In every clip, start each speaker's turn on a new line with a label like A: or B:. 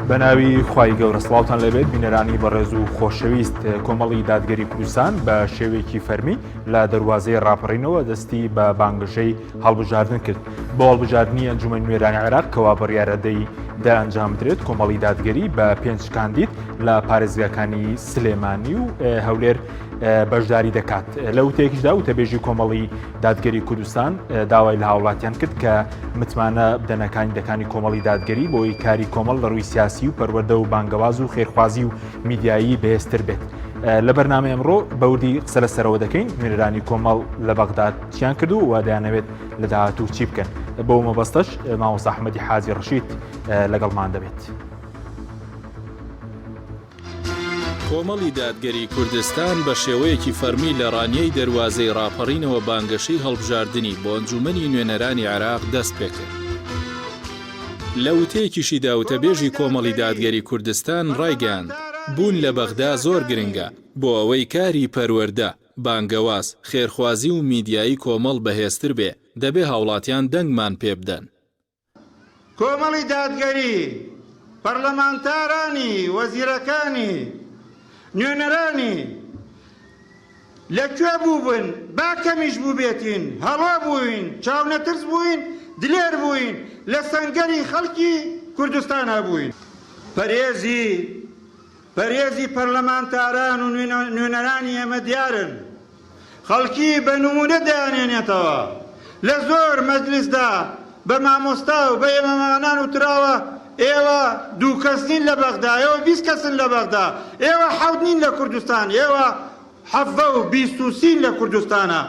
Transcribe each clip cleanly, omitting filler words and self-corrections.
A: بە ناوی خوای گەورە سڵاوتان لێبێت بینەرانی بەڕێز و خۆشەویست کۆمەڵی دادگەری کوردستان بە شێوەیەکی فەرمی لە دەروازەی ڕاپەڕینەوە دەستی بە بانگەشەی هەڵبژاردن کرد بۆ هەڵبژاردنی ئەنجومەن نوێرانی عێراق کەوا بڕیارە دەی دە ئەنجام بدرێت کۆمەڵی دادگەری بە پێنج کاندید لە پارێزگاکانی سلێمانی و هەولێر بەشداری دەکات لە وتەیەکیشدا وتەبێژی کۆمەڵی دادگەری کوردستان داوای لە هاوڵاتیان کرد کە متمانە بدەنە کاندیدەکانی کۆمەڵی دادگەری بۆی کاری کۆمەڵ لە ڕووی سیاسی و پەروەردە و بانگەواز و خێرخوازی و میدیایی بەهێزتر بێت. لە بەرنامەی ئەمڕۆ بەوردی قسە لەسەرەوە دەکەین نوێنەرانی کۆمەڵ لە بەغداد چیان کردو و دەیانەوێت لە داهاتوو چی بکەن بۆ مەبەستەش مامۆستا ئەحمەدی حاجی ڕەشید لەگەڵمان دەبێت.
B: کۆمەڵی دادگەری کوردستان بە شێوەیەکی فەرمی لە ڕانیەی دەروازەی ڕاپەڕینەوە بانگەشەی هەڵبژاردنی بۆ ئەنجوومەنی نوێنەرانی عێراق دەستپێکرد. لە وتەیەکیشیدا وتەبێژی کۆمەڵی دادگەری کوردستان ڕایگەیاند، بوون لە بەغدا زۆر گرنگە بۆ ئەوەی کاری پەروەردە، بانگەواز، خێرخوازی و میدیایی کۆمەڵ بەهێزتر بێ، دەبێ هاوڵاتیان دەنگمان پێبدەن.
C: کۆمەڵی دادگەری، پەرلەمانتارانی، وەزیرەکانی، نوێنەرانی لە کوێ بووبن، با کەمیش بووبێتین، هەڵۆ بووین، چاونەترس بووین، دلێر بووین، لە سەنگەری خەڵکی کوردستان هەبووین. پەرێزی پەرێزی پەرلەمانتاران و نوێنەرانی ئێمە دیارن، خەڵکی بە نموونە دەیانهێنێتەوە. لە زۆر مەجلیسدا بە مامۆستا و بە ئێمەمانان وتراوە ئێوە دوو کەس نین لە بەغدا، ئێوە 20 کەسن لە بەغدا، ئێوە حەوت نین لە کوردستان، ئێوە حەڤە و 20 و سین لە کوردستانە.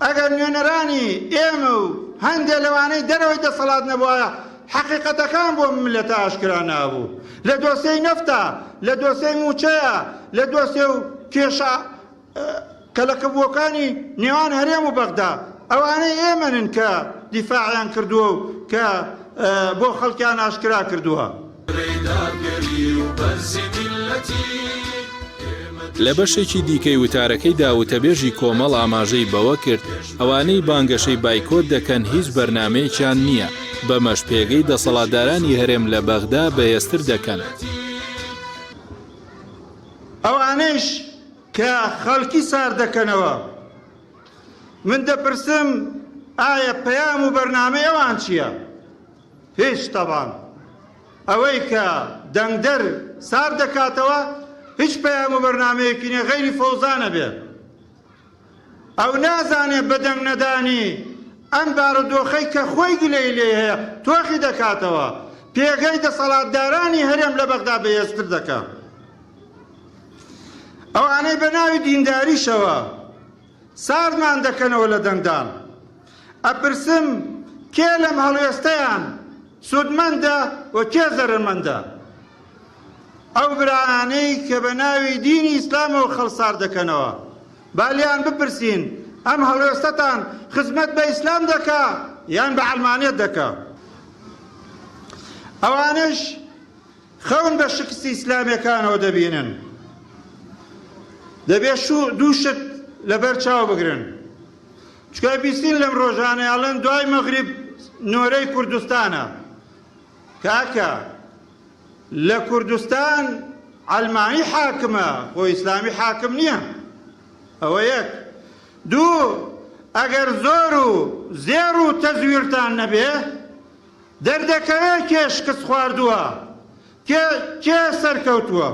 C: ئەگەر نوێنەرانی ئێمە و هەندێ لەوانەی دەرەوەی دەسەڵات نەبوایە، حەقیقەتەکان بۆ میللەتە ئاشکرا نابوو. لە دۆسێی نەفتا، لە دۆسێی مووچەیا، لە دۆسێ و کێشە کەلەکەبووەکانی نێوان هەرێم و بەغدا، ئەوانەی ئێمەنن کە دیفاعیان کردووە و کە بۆ خەڵکیان ئاشکرا کردووە.
B: لە بەشێکی دیکەی وتارەکەیدا وتەبێژی کۆمەڵ ئاماژەی بەوە کرد، ئەوانەی بانگەشەی بایکۆت دەکەن هیچ بەرنامەیەکیان نییە، بەمەش پێگەی دەسەڵاتدارانی هەرێم لە بەغدا بەهێزتر دەکەن.
C: ئەوانەیش کە خەڵکی سارد دەکەنەوە، من دەپرسم ئایا پەیام و بەرنامەی ئەوان چییە؟ هیچ تەبان. ئەوەی کە دەنگدەر سارد دەکاتەوە هیچ پەیام و بەرنامەیەکی نیە غەیری فەوزا نەبێ. ئەو نازانێ بە دەنگ نەدانی ئەم بارودۆخەی کە خۆی گلەی لێی هەیە تۆخی دەکاتەوە، پێگەی دەسەڵاتدارانی هەرێم لە بەغدا بەهێزتر دەکا. ئەوانەی بە ناوی دینداریشەوە ساردمان دەکەنەوە لە دەنگدان، ئەپرسم کێ لەم هەڵوێستەیان سوودمەندە و کێ زەرەرمەندە؟ ئەو برایانەی کە بە ناوی دینی ئیسلامەوە خەڵک سارد دەکەنەوە، با لێیان بپرسین ئەم هەڵوێستەتان خزمەت بە ئیسلام دەکا یان بە عەلمانیەت دەکا؟ ئەوانەش خەون بە شکستی ئیسلامیەکانەوە دەبینن دەبێ دوو شت لەبەر چاو بگرن چکە بیستین لەم ڕۆژانەی ئەڵێن دوای مەغریب نۆرەی کوردستانە کاکە لە کوردستان عەلمانی حاکمە خۆ ئیسلامی حاکم نییە ئەوە یەک دوو ئەگەر زۆر و زێڕ و تەزویرتان نەبێ دەردەکەوێ کێ شکست خواردووە کێ کێ سەرکەوتووە.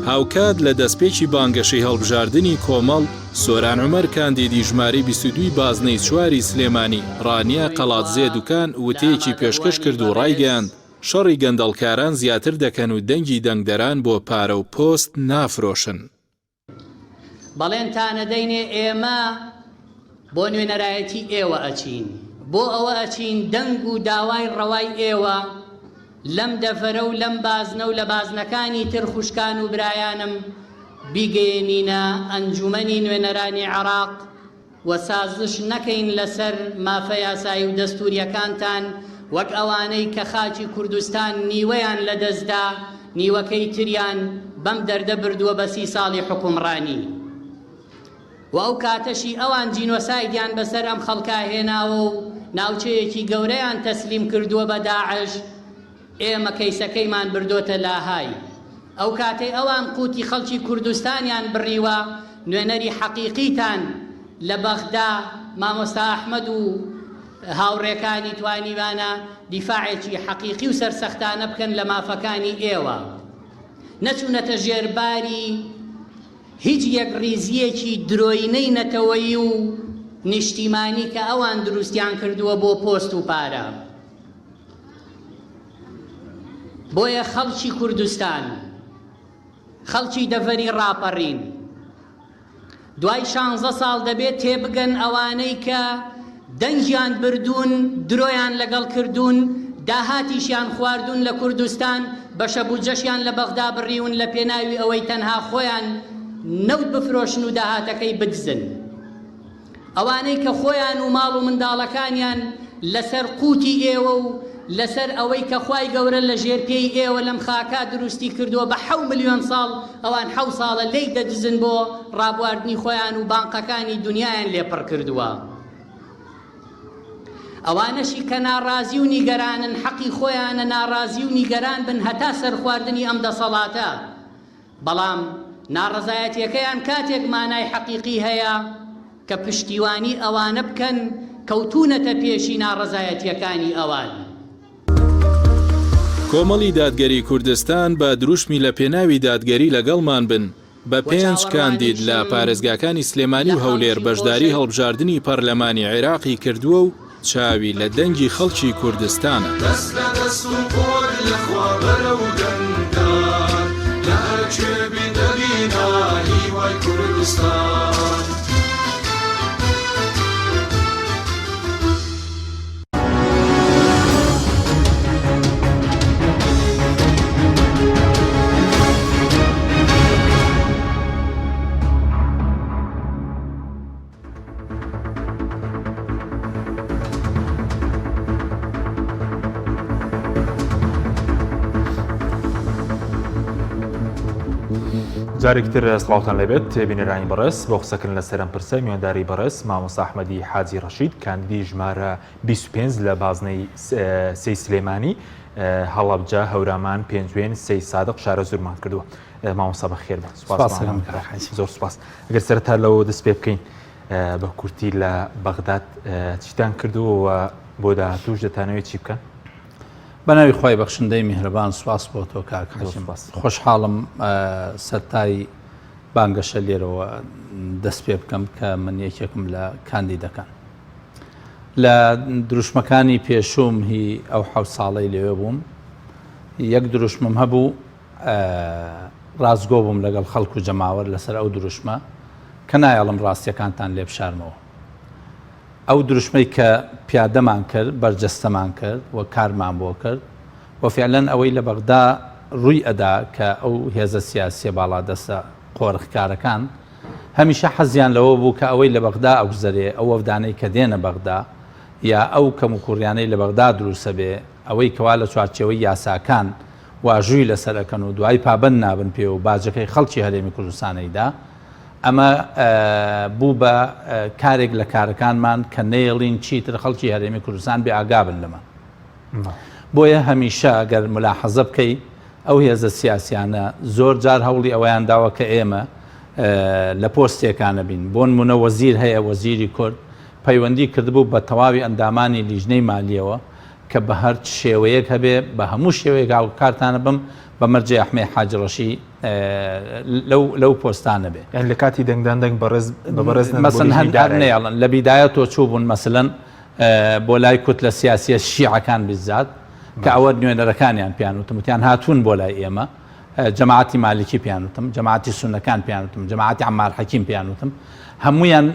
B: هاوکات لە دەستپێکی بانگەشەی هەڵبژاردنی کۆمەڵ، سۆران عومەر کاندیدی ژمارەی 22 ی بازنەی چواری سلێمانی، ڕانیە، قەڵادزێ، دوکان، وتەیەکی پێشکەش کرد و ڕایگەیاند، شەڕی گەندەڵکاران زیاتر دەکەن و دەنگی دەنگدەران بۆ پارە و پۆست نافرۆشن.
D: بەڵێنتان ئەدەینێ ئێمە بۆ نوێنەرایەتی ئێوە ئەچین، بۆ ئەوە ئەچین دەنگ و داوای ڕەوای ئێوە لەم دەڤەرە و لەم بازنە و لە بازنەکانی تر خوشکان و برایانم بیگەیەنینە ئەنجومەنی نوێنەرانی عێراق و سازش نەکەین لەسەر مافە یاسایی و دەستوریەکانتان وەک ئەوانەی کە خاکی کوردستان نیوەیان لەدەستدا نیوەکەی تریان بەم دەردە بردووە بە سی ساڵی حوکمڕانی. و ئەو کاتەشی ئەوان جینۆسایدیان بەسەر ئەم خەڵکا هێناوە و ناوچەیەکی گەورەیان تەسلیم کردووە بە داعش، ئێمە کەیسەکەیمان بردۆتە لاهای. ئەو کاتەی ئەوان قوتی خەڵکی کوردستانیان بڕیوە، نوێنەری حەقیقیتان لە بەغدا مامۆستا ئەحمەد و هاوڕێکانی توانیویانە دیفاعێکی حەقیقی و سەرسەختانە بکەن لە مافەکانی ئێوە. نەچوونەتە ژێر باری هیچ یەکڕیزییەکی درۆینەی نەتەوەیی و نیشتیمانی کە ئەوان دروستیان کردووە بۆ پۆست و پارە. بۆیە خەڵکی کوردستان، خەڵکی دەڤەری ڕاپەڕین، دوای شانزە ساڵ دەبێت تێبگەن ئەوانەی کە دەنگیان بردوون، درۆیان لەگەڵ کردوون، داهاتیشیان خواردوون لە کوردستان، بەشە بودجەشیان لە بەغدا بڕیون لە پێناوی ئەوەی تەنها خۆیان نەوت بفرۆشن و داهاتەکەی بدزن. ئەوانەی کە خۆیان و ماڵ و منداڵەکانیان لەسەر قوتی ئێوە و لەسەر ئەوەی کە خوای گەورە لە ژێر پێی ئێوە لەم خاکا دروستی کردووە بە حەو ملیۆن ساڵ ئەوان حەو ساڵە لێی دەدزن بۆ ڕابواردنی خۆیان و بانقەکانی دونیایان لێ پڕ کردووە. ئەوانەشی کە ناڕازی و نیگەرانن حەقی خۆیانە ناڕازی و نیگەران بن هەتا سەرخواردنی ئەم دەسەڵاتە بەڵام ناڕەزایەتیەکەیان کاتێک مانای حەقیقی هەیە کە پشتیوانی ئەوانە بکەن کەوتوونەتە پێشی ناڕەزایەتیەکانی ئەوان.
B: کۆمەڵی دادگەری کوردستان بە دروشمی لە پێناوی دادگەری لەگەڵمان بن بە
D: و
B: پێنج کاندید لە
D: چاوەڕوانیشم
B: پارێزگاکانی سلێمانی
D: لە
B: و هەولێر
D: خەڵکی
B: بەشداری
D: خۆشەویست.
B: هەڵبژاردنی پەرلەمانی عێراقی کردووە و چاوی لە دەنگی خەڵکی کوردستانە.
E: دەست لە دەست و قوت لە خوا بەرەو دەنگدان لە هەر کوێ بی دەبینە هیوای کوردستان.
A: جارێکی تر سڵاوتان لێبێت بینەرانی بەڕێز بۆ قسەکردن لەسەر ئەم پرسە میوانداری بەڕێز مامۆستا ئەحمەدی حاجی ڕەشید کاندیدی ژمارە 25 لە بازنەی سێی سلێمانی هەڵەبجە هەورامان پێنجوێن سەی سادق شارە زورمان کردووە مامۆستا بەخێر بن سپاس زۆر سپاس ئەگەر سەرەتا لەوە دەست پێ بکەین بە کورتی لە بەغداد چیتان کردووە و بۆ داهاتووش دەتانەوێت چی بکەن؟
F: بە ناوی خوای بەخشندەی میهرەبان سوپاس بۆ تۆ کاک حەکیم خۆشحاڵم سەرتای بانگەشە لێرەوە دەست پێ بکەم کە من یەکێکم لە کاندیدەکان لە دروشمەکانی پێشوم هی ئەو حەوت ساڵەی لەوێ بووم یەک دروشمم هەبوو ڕاستگۆ بووم لەگەڵ خەڵک و جەماوەر لەسەر ئەو دروشمە کە نایەڵم ڕاستیەکانتان لێ بشارمەوە. ئەو دروشمەی کە پیادەمان کرد، بەرجەستەمان کرد و کارمان بۆ کرد و فیعلەن ئەوەی لە بەغدا ڕووی ئەدا کە ئەو هێزە سیاسیە باڵادەستە قۆرخکارەکان هەمیشە حەزیان لەوە بوو کە ئەوەی لە بەغدا ئەگوزەرێ، ئەو وەفدانەی کە دێنە بەغدا یا ئەو کەموکوڕیانەی لە بەغدا دروسەبێ، ئەوەی کەوا لە چوارچێوەی یاساکان واژووی لەسەر ئەکەن و دوایی پابەند نابن پێ و باجەکەی خەڵکی هەرێمی کوردستان ئەیدا، ئەمە بوو بە کارێک لە کارەکانمان کە نەیەڵین چیتر خەڵکی هەرێمی کوردستان بێ ئاگا بن لەمە. بۆیە هەمیشە گەر ملاحەزە بکەی ئەو هێزە سیاسیانە زۆر جار هەوڵی ئەوەیان داوە کە ئێمە لە پۆستێکانە بین بۆنمونە وەزیر هەیە وەزیری کورد پەیوەندی کردبوو بە تەواوی ئەندامانی لیژنەی مالیەوە کە بە هەر شێوەیەک هەبێ بە هەموو شێوەیەک هاوکارتانە بم بە مەرجێ ئەحمەی حاجی ڕەشی لەو لەو پۆستانە بێ.
A: یانی لە کاتی دەنگدان دەنگ بەڕێز بە بەڕێز نەدەن بۆ
F: مەسەن
A: لیژنەی
F: هەر هەر
A: دارایی.
F: نەیەڵن لە بیدایەتۆ چووبوون مەسەلەن بۆ لای کوتلە سیاسیە شیعەکان بیزات کە
A: باشە.
F: ئەوە نوێنەرەکانیان پێیان وتم وتیان هاتوون بۆ لای ئێمە جەماعەتی مالکی پێیان وتم جەماعەتی سوننەکان پێیان وتم جەماعەتی عەمار حەکیم پێیان وتم هەموویان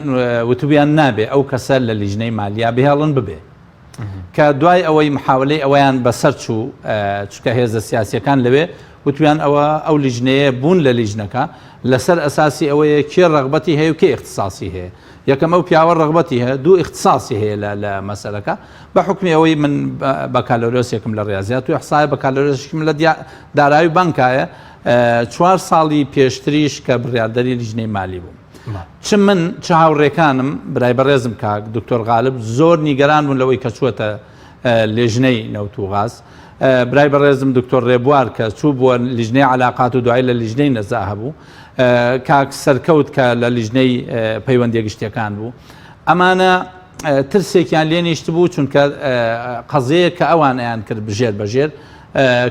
F: وتبوویان نابێ ئەو کەسە لە لیژنەی مالیا بهێڵن ببێ کە دوای ئەوەی محاولەی ئەوەیان بەسەر چوو چونکە هێزە سیاسیەکان لەوێ وتویان ئەوە ئەو لیژنەیە بوون لە لیژنەکە لەسەر ئەساسی ئەوەیە کێ ڕەغبەتی هەیە و کێ ئیختساسی هەیە یەکەم ئەو پیاوە ڕەغبەتی هەیە دوو ئیختساسی هەیە لە لە مەسەلەکە بە حوکمی ئەوەی من بەکالۆریۆسێکم لە ڕیازیات و ئیحسایە بەکالۆریۆسێکم لە دارایی و بانکایە چوار ساڵی پێشتریش کە بڕیاردەری لیژنەی مالی بووم. چ من چ هاوڕێکانم برای بەڕێزم کاک دکتۆر غالب زۆر نیگەران بوون لەوەی کە چووەتە لیژنەی نەوت و غاز برای بەڕێزم دکتۆر ڕێبوار کە چوو بووە لیژنەی علاقات و دوای لە لیژنەی نەزا هەبوو کاک سەرکەوت کە لە لیژنەی پەیوەندیە گشتیەکان بوو ئەمانە ترسێکیان لێ نیشتبوو چونکە قەزیەیەک کە ئەوان ئەیان کرد بژێر بەژێر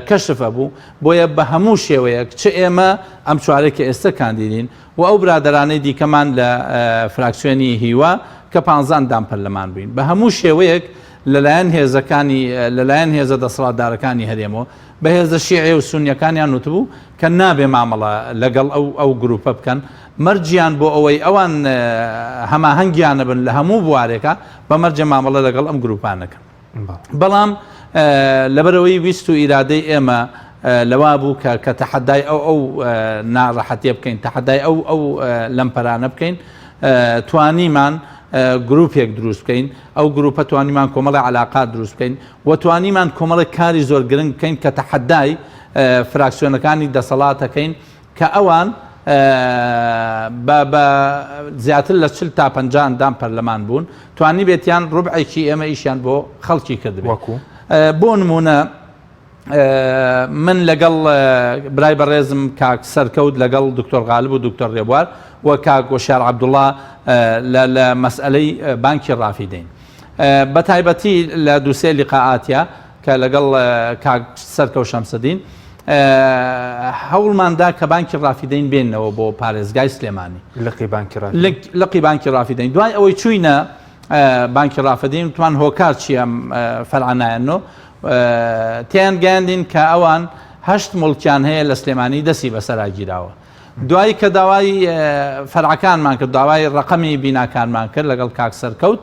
F: کەشف ئەبوو بۆیە بە هەموو شێوەیەک چ ئێمە ئەم چوارەی کە ئێستا کاندیدین و ئەو برادەرانەی دیکەمان لە فراکسیۆنی هیوا کە پانزە ئەندام پەرلەمان بووین بە هەموو شێوەیەک لەلایەن هێزەکانی لەلایەن هێزە دەسەڵاتدارەکانی هەرێمەوە بە هێزە شیعی و سونیەکانیان وتبوو کە نابێ مامەڵە لەگەڵ ئەو ئەو گروپە بکەن مەرجیان بۆ ئەوەی ئەوان هەماهەنگیانە بن لە هەموو بوارێکا بە مەرجە مامەڵە لەگەڵ ئەم گروپانە کەن. بەڵام لەبەرئەوەی ویست و ئیرادەی ئێمە لەوا بوو کە کە تەحەدای ئەو ئەو ناڕەحەتیە بکەین تەحەدای ئەو ئەو لەمپەرانە بکەین توانیمان گروپێک دروست بکەین ئەو گروپە توانیمان کۆمەڵی علاقات دروست بکەین و توانیمان کۆمەڵێک کاری زۆر گرنگ بکەین کە تەحەدای فراکسیۆنەکانی دەسەڵاتەکەین کە ئەوان بە بە زیاتر لە 40 تا 50 ئەندام پەرلەمان بوون توانیبێتیان ڕوبعێکی ئێمە ئیشیان بۆ خەڵکی کردبێت
A: وەکو؟
F: بۆ نمونە من لەگەڵ برای بەڕێزم کاک سەرکەوت لەگەڵ دکتۆر غالب و دکتۆر ڕێبوار و کاک وەشار عەبدوڵا لە لە مەسئلەی بانکی ڕافیدەین بە تایبەتی لە دووسێ لیقاعاتیا کە لەگەڵ کاک سەرکەوت شەمسەدین هەوڵمان دا کە بانکی ڕافیدەین بێنەوە بۆ پارێزگای سلێمانی.
A: لقی بانکی ڕافیدەین.
F: لقی بانکی ڕافیدەین. دوای ئەوەی چووینە بانکی ڕافدین وتمان هۆکار چییە ئەم فەرعە نایەنەوە تێیان گەیاندین کە ئەوان هەشت موڵکیان هەیە لە سلێمانی دەستی بەسەرا گیراوە. دوایی کە داوای فەرعەکانمان کرد داوای ڕەقەمی بیناکانمان کرد لەگەڵ کاک سەرکەوت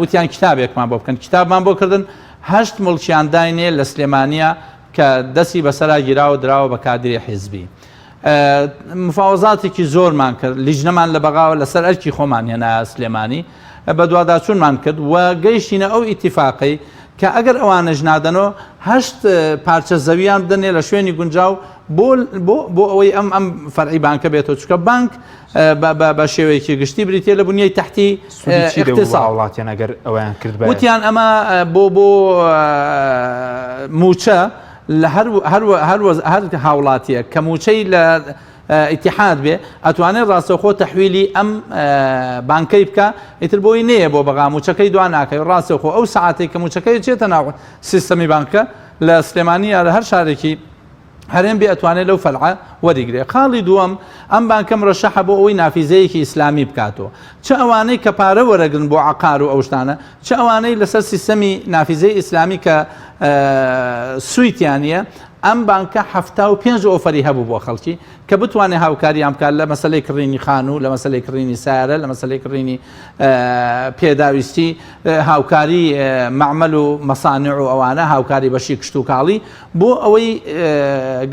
F: وتیان کتابێکمان بۆ بکەن کتابمان بۆ کردن هەشت مڵکیان داینێ لە سلێمانیە کە دەستی بەسەرا گیراوە دراوە بە کادری حیزبی مفاوەزاتێکی زۆرمان کرد لیژنەمان لە بەغاوە لەسەر ئەرکی خۆمان هێنا سلێمانی بەدواداچوونمان کرد و گەیشتینە ئەو ئیتیفاقەی کە ئەگەر ئەوانەش نادەنەوە هەشت پارچە زەویان بدەنێ لە شوێنی گونجاو بۆ بۆ بۆ ئەوەی ئەم ئەم فەرعی بانکە بێتەوە چونکە بانک بە شێوەیەکی گشتی بریتە لە بنیەی تەحتی
A: هاوڵاتیان ئەگەر ئەویان کرد
F: وتیان ئەمە بۆ بۆ موچە لە هەر هەر هەر هەر هاوڵاتیە کە موچەی لە ئیتیحاد بێ ئەتوانێ ڕاستەوخۆ تەحویلی ئەم بانکەی بکا ئیتر بۆی نەیە بۆ بەغا موچەکەی دوا ناکەوێ ڕاستەوخۆ ئەو سەعاتەی کە موچەکەی چێتە ناو سیستەمی بانکە لە سلێمانی یا لە هەر شارێکی هەرێم بێ ئەتوانێت لەو فەرعە وەریگرێ خاڵی دووەم ئەم بانکە مرەشەحە بۆ ئەوەی نافیزەیەکی ئیسلامی بکاتەوە چ ئەوانەی کە پارە وەرەگرن بۆ عقار و ئەو شتانە چ ئەوانەی لەسەر سیستەمی نافیزەی ئیسلامی کە سویتیانە ئەم بانکە 75 ئۆفەری هەبوو بۆ خەڵکی کە بتوانێت هاوکاریان بکات لە مەسەلەی کڕینی خانوو لە مەسەلەی کڕینی سارە لە مەسەلەی کڕینی پێداویستی هاوکاری مەعمەل و مەسانع و ئەوانە هاوکاری بەشی کشتوکاڵی بۆ ئەوەی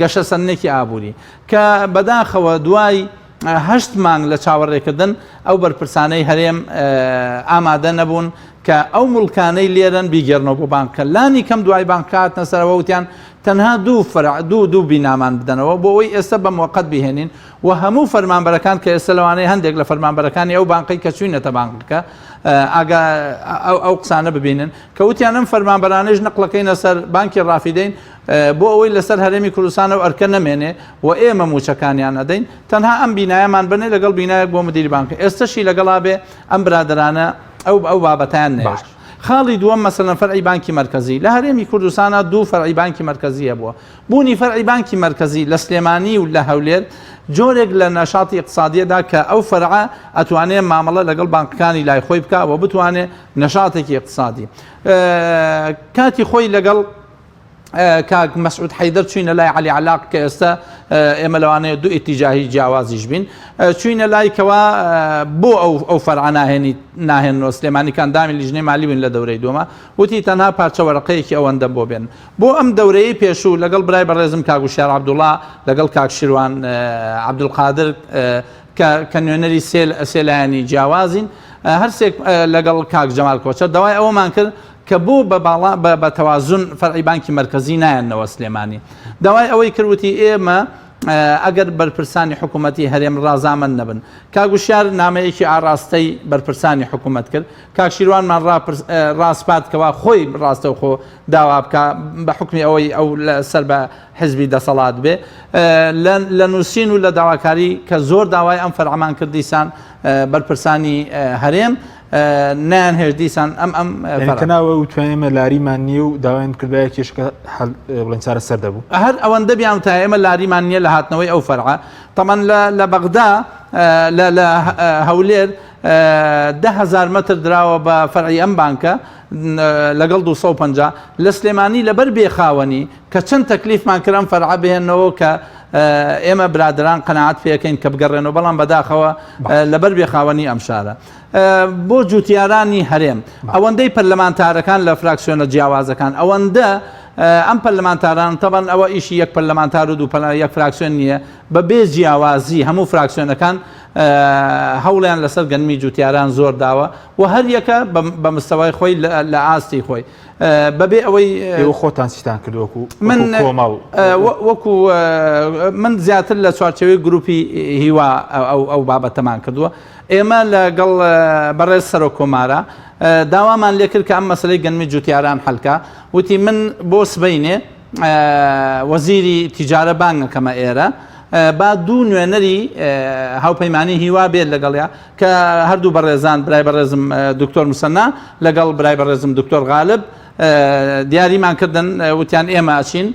F: گەشەسەندنێکی ئابووری کە بەداخەوە دوای هەشت مانگ لە چاوەڕێکردن ئەو بەرپرسانەی هەرێم ئامادە نەبوون کە ئەو موڵکانەی لێرەن بیگێڕنەوە بۆ بانک کە لانی کەم دوای بانک هاتنە سەرەوە وتیان تەنها دوو فەرع دوو دوو بینامان بدەنەوە بۆ ئەوەی ئێستا بە موەقەت بیهێنین و هەموو فەرمانبەرەکان کە ئێستا لەوانەیە هەندێک لە فەرمانبەرەکانی ئەو بانقەی کە چوینەتە بانقەکە ئاگا ئەو ئەو قسانە ببینن کە وتیان ئەم فەرمانبەرانەیش نەقڵەکەینە سەر بانکی ڕافیدەین بۆ ئەوەی لەسەر هەرێمی کوردستان ئەو ئەرکە نەمێنێ و ئێمە مووچەکانیان ئەدەین تەنها ئەم بینایەمان بنێ لەگەڵ بینایەک بۆ مدیری بانک ئێستەشی لەگەڵا بێ ئەم برادەرانە ئەو ئەو بابەتیان نەهێشت خاڵی دووەم مەسەلەن فەرعی بانکی مەرکەزی لە هەرێمی کوردستانا دوو فەرعی بانکی مەرکەزی هەبووە بوونی فەرعی بانکی مەرکەزی لە سلێمانی و لە هەولێر جۆرێک لە نەشاتی ئیقتسادیەدا کە ئەو فەرعە ئەتوانێ مامەڵە لەگەڵ بانکەکانی لای خۆی بکا و بتوانێ نەشاتێکی ئیقتسادی کاتی خۆی لەگەڵ کاک مەسعود حەیدەر چوینە لای عەلی عەلاق کە ئێستا ئێمە لەوانەیە دوو ئیتیجاهی جیاوازیش بین چوینە لای کەوا بۆ ئەو ئەو فەرعە ناهێنی ناهێنەوە سلێمانی کە ئەندامی لیژنەی مالی بووین لە دەورەی دووەمە وتی تەنها پارچە وەرەقەیەکی ئەوەندەم بۆ بێن بۆ ئەم دەورەیەی پێشوو لەگەڵ برای بەڕێزم کاک وشیار عەبدوڵا لەگەڵ کاک شیروان عەبدولقادر کە کە نوێنەری سێ سێ لایەنی جیاوازین هەرسێک لەگەڵ کاک جەمال کۆچەر داوای ئەوەمان کرد کە بۆ بە باڵا بە بە تەوازن فەرعی بانکی مەرکەزی نایەنەوە سلێمانی داوای ئەوەی کرد وتی ئێمە. ئەگەر بەرپرسانی حکوومەتی هەرێم ڕازامەند نەبن. کاک وشیار نامەیەکی ئاڕاستەی بەرپرسانی حکوومەت کرد. کاک شیروانمان ڕاسپارد کەوا خۆی ڕاستەوخۆ داوا بکا بە حوکمی ئەوەی ئەو سەر بە حزبی دەسەڵات بێ. لە نووسین و لە داواکاری کە زۆر داوای ئەم فەرعەمان کرد دیسان بەرپرسانی هەرێم نەیان هێشت دیسان ئەم ئەم
A: کەناوە و توانێمە لاریمان نییە و داوایان کردایە کێشەکە بڵێن چارەسەر دەبوو.
F: هەر ئەوەندە بیان وتایە ئێمە لاریمان نییە لە هاتنەوەی ئەو فەرعە. تەمان لە لە بەغدا لە لە هەولێر 10هزار مەتر دراوە بە فەرعی ئەم بانکە لەگەڵ 250 لە سلێمانی لەبەر بێخاوەنی کە چەند تەکلیفمان کرد ئەم فەرعە بهێنەوە کە ئێمە برادران قەناعەت پێەکەین کە بگەڕێنەوە بەڵام بەداخەوە لەبەر بێخاوەنی ئەم شارە بۆ جوتیارانی هەرێم ئەوەندەی پەرلەمانتارەکان لە فراکسیۆنە جیاوازەکان ئەوەندە ئەم پەرلەمانتاران تەبەن ئەوە ئیشی یەک پەرلەمانتار و دوو یەک فراکسیۆن نییە بە بێ جیاوازی هەموو فراکسیۆنەکان هەوڵیان لەسەر گەنمی جوتیاران زۆر داوە و هەر یەکە بە مستەوای خۆی لە ئاستی خۆی بەبێ ئەوەی
A: ئێوە خۆتان چیتان کرد وەکو من کۆمەڵ
F: وەکو من زیاتر لە چوارچێوەی گروپی هیوا ئەو ئەو بابەتەمان کردووە ئێمە لەگەڵ بەڕێز سەرۆک کۆمارە داوامان لێکرد کە ئەم مەسلەی گەنمی جوتیاران حلکە وتی من بۆ سبینێ وەزیری تیجارە بانگەکەمە ئێرە با دوو نوێنەری هاوپەیمانی هیوا بێت لەگەڵیا کە هەردوو بەڕێزان برای بەڕێزم دکتۆر مسەنا لەگەڵ برای بەڕێزم دکتۆر غالب دیاریمان کردن وتیان ئێمە ئەچین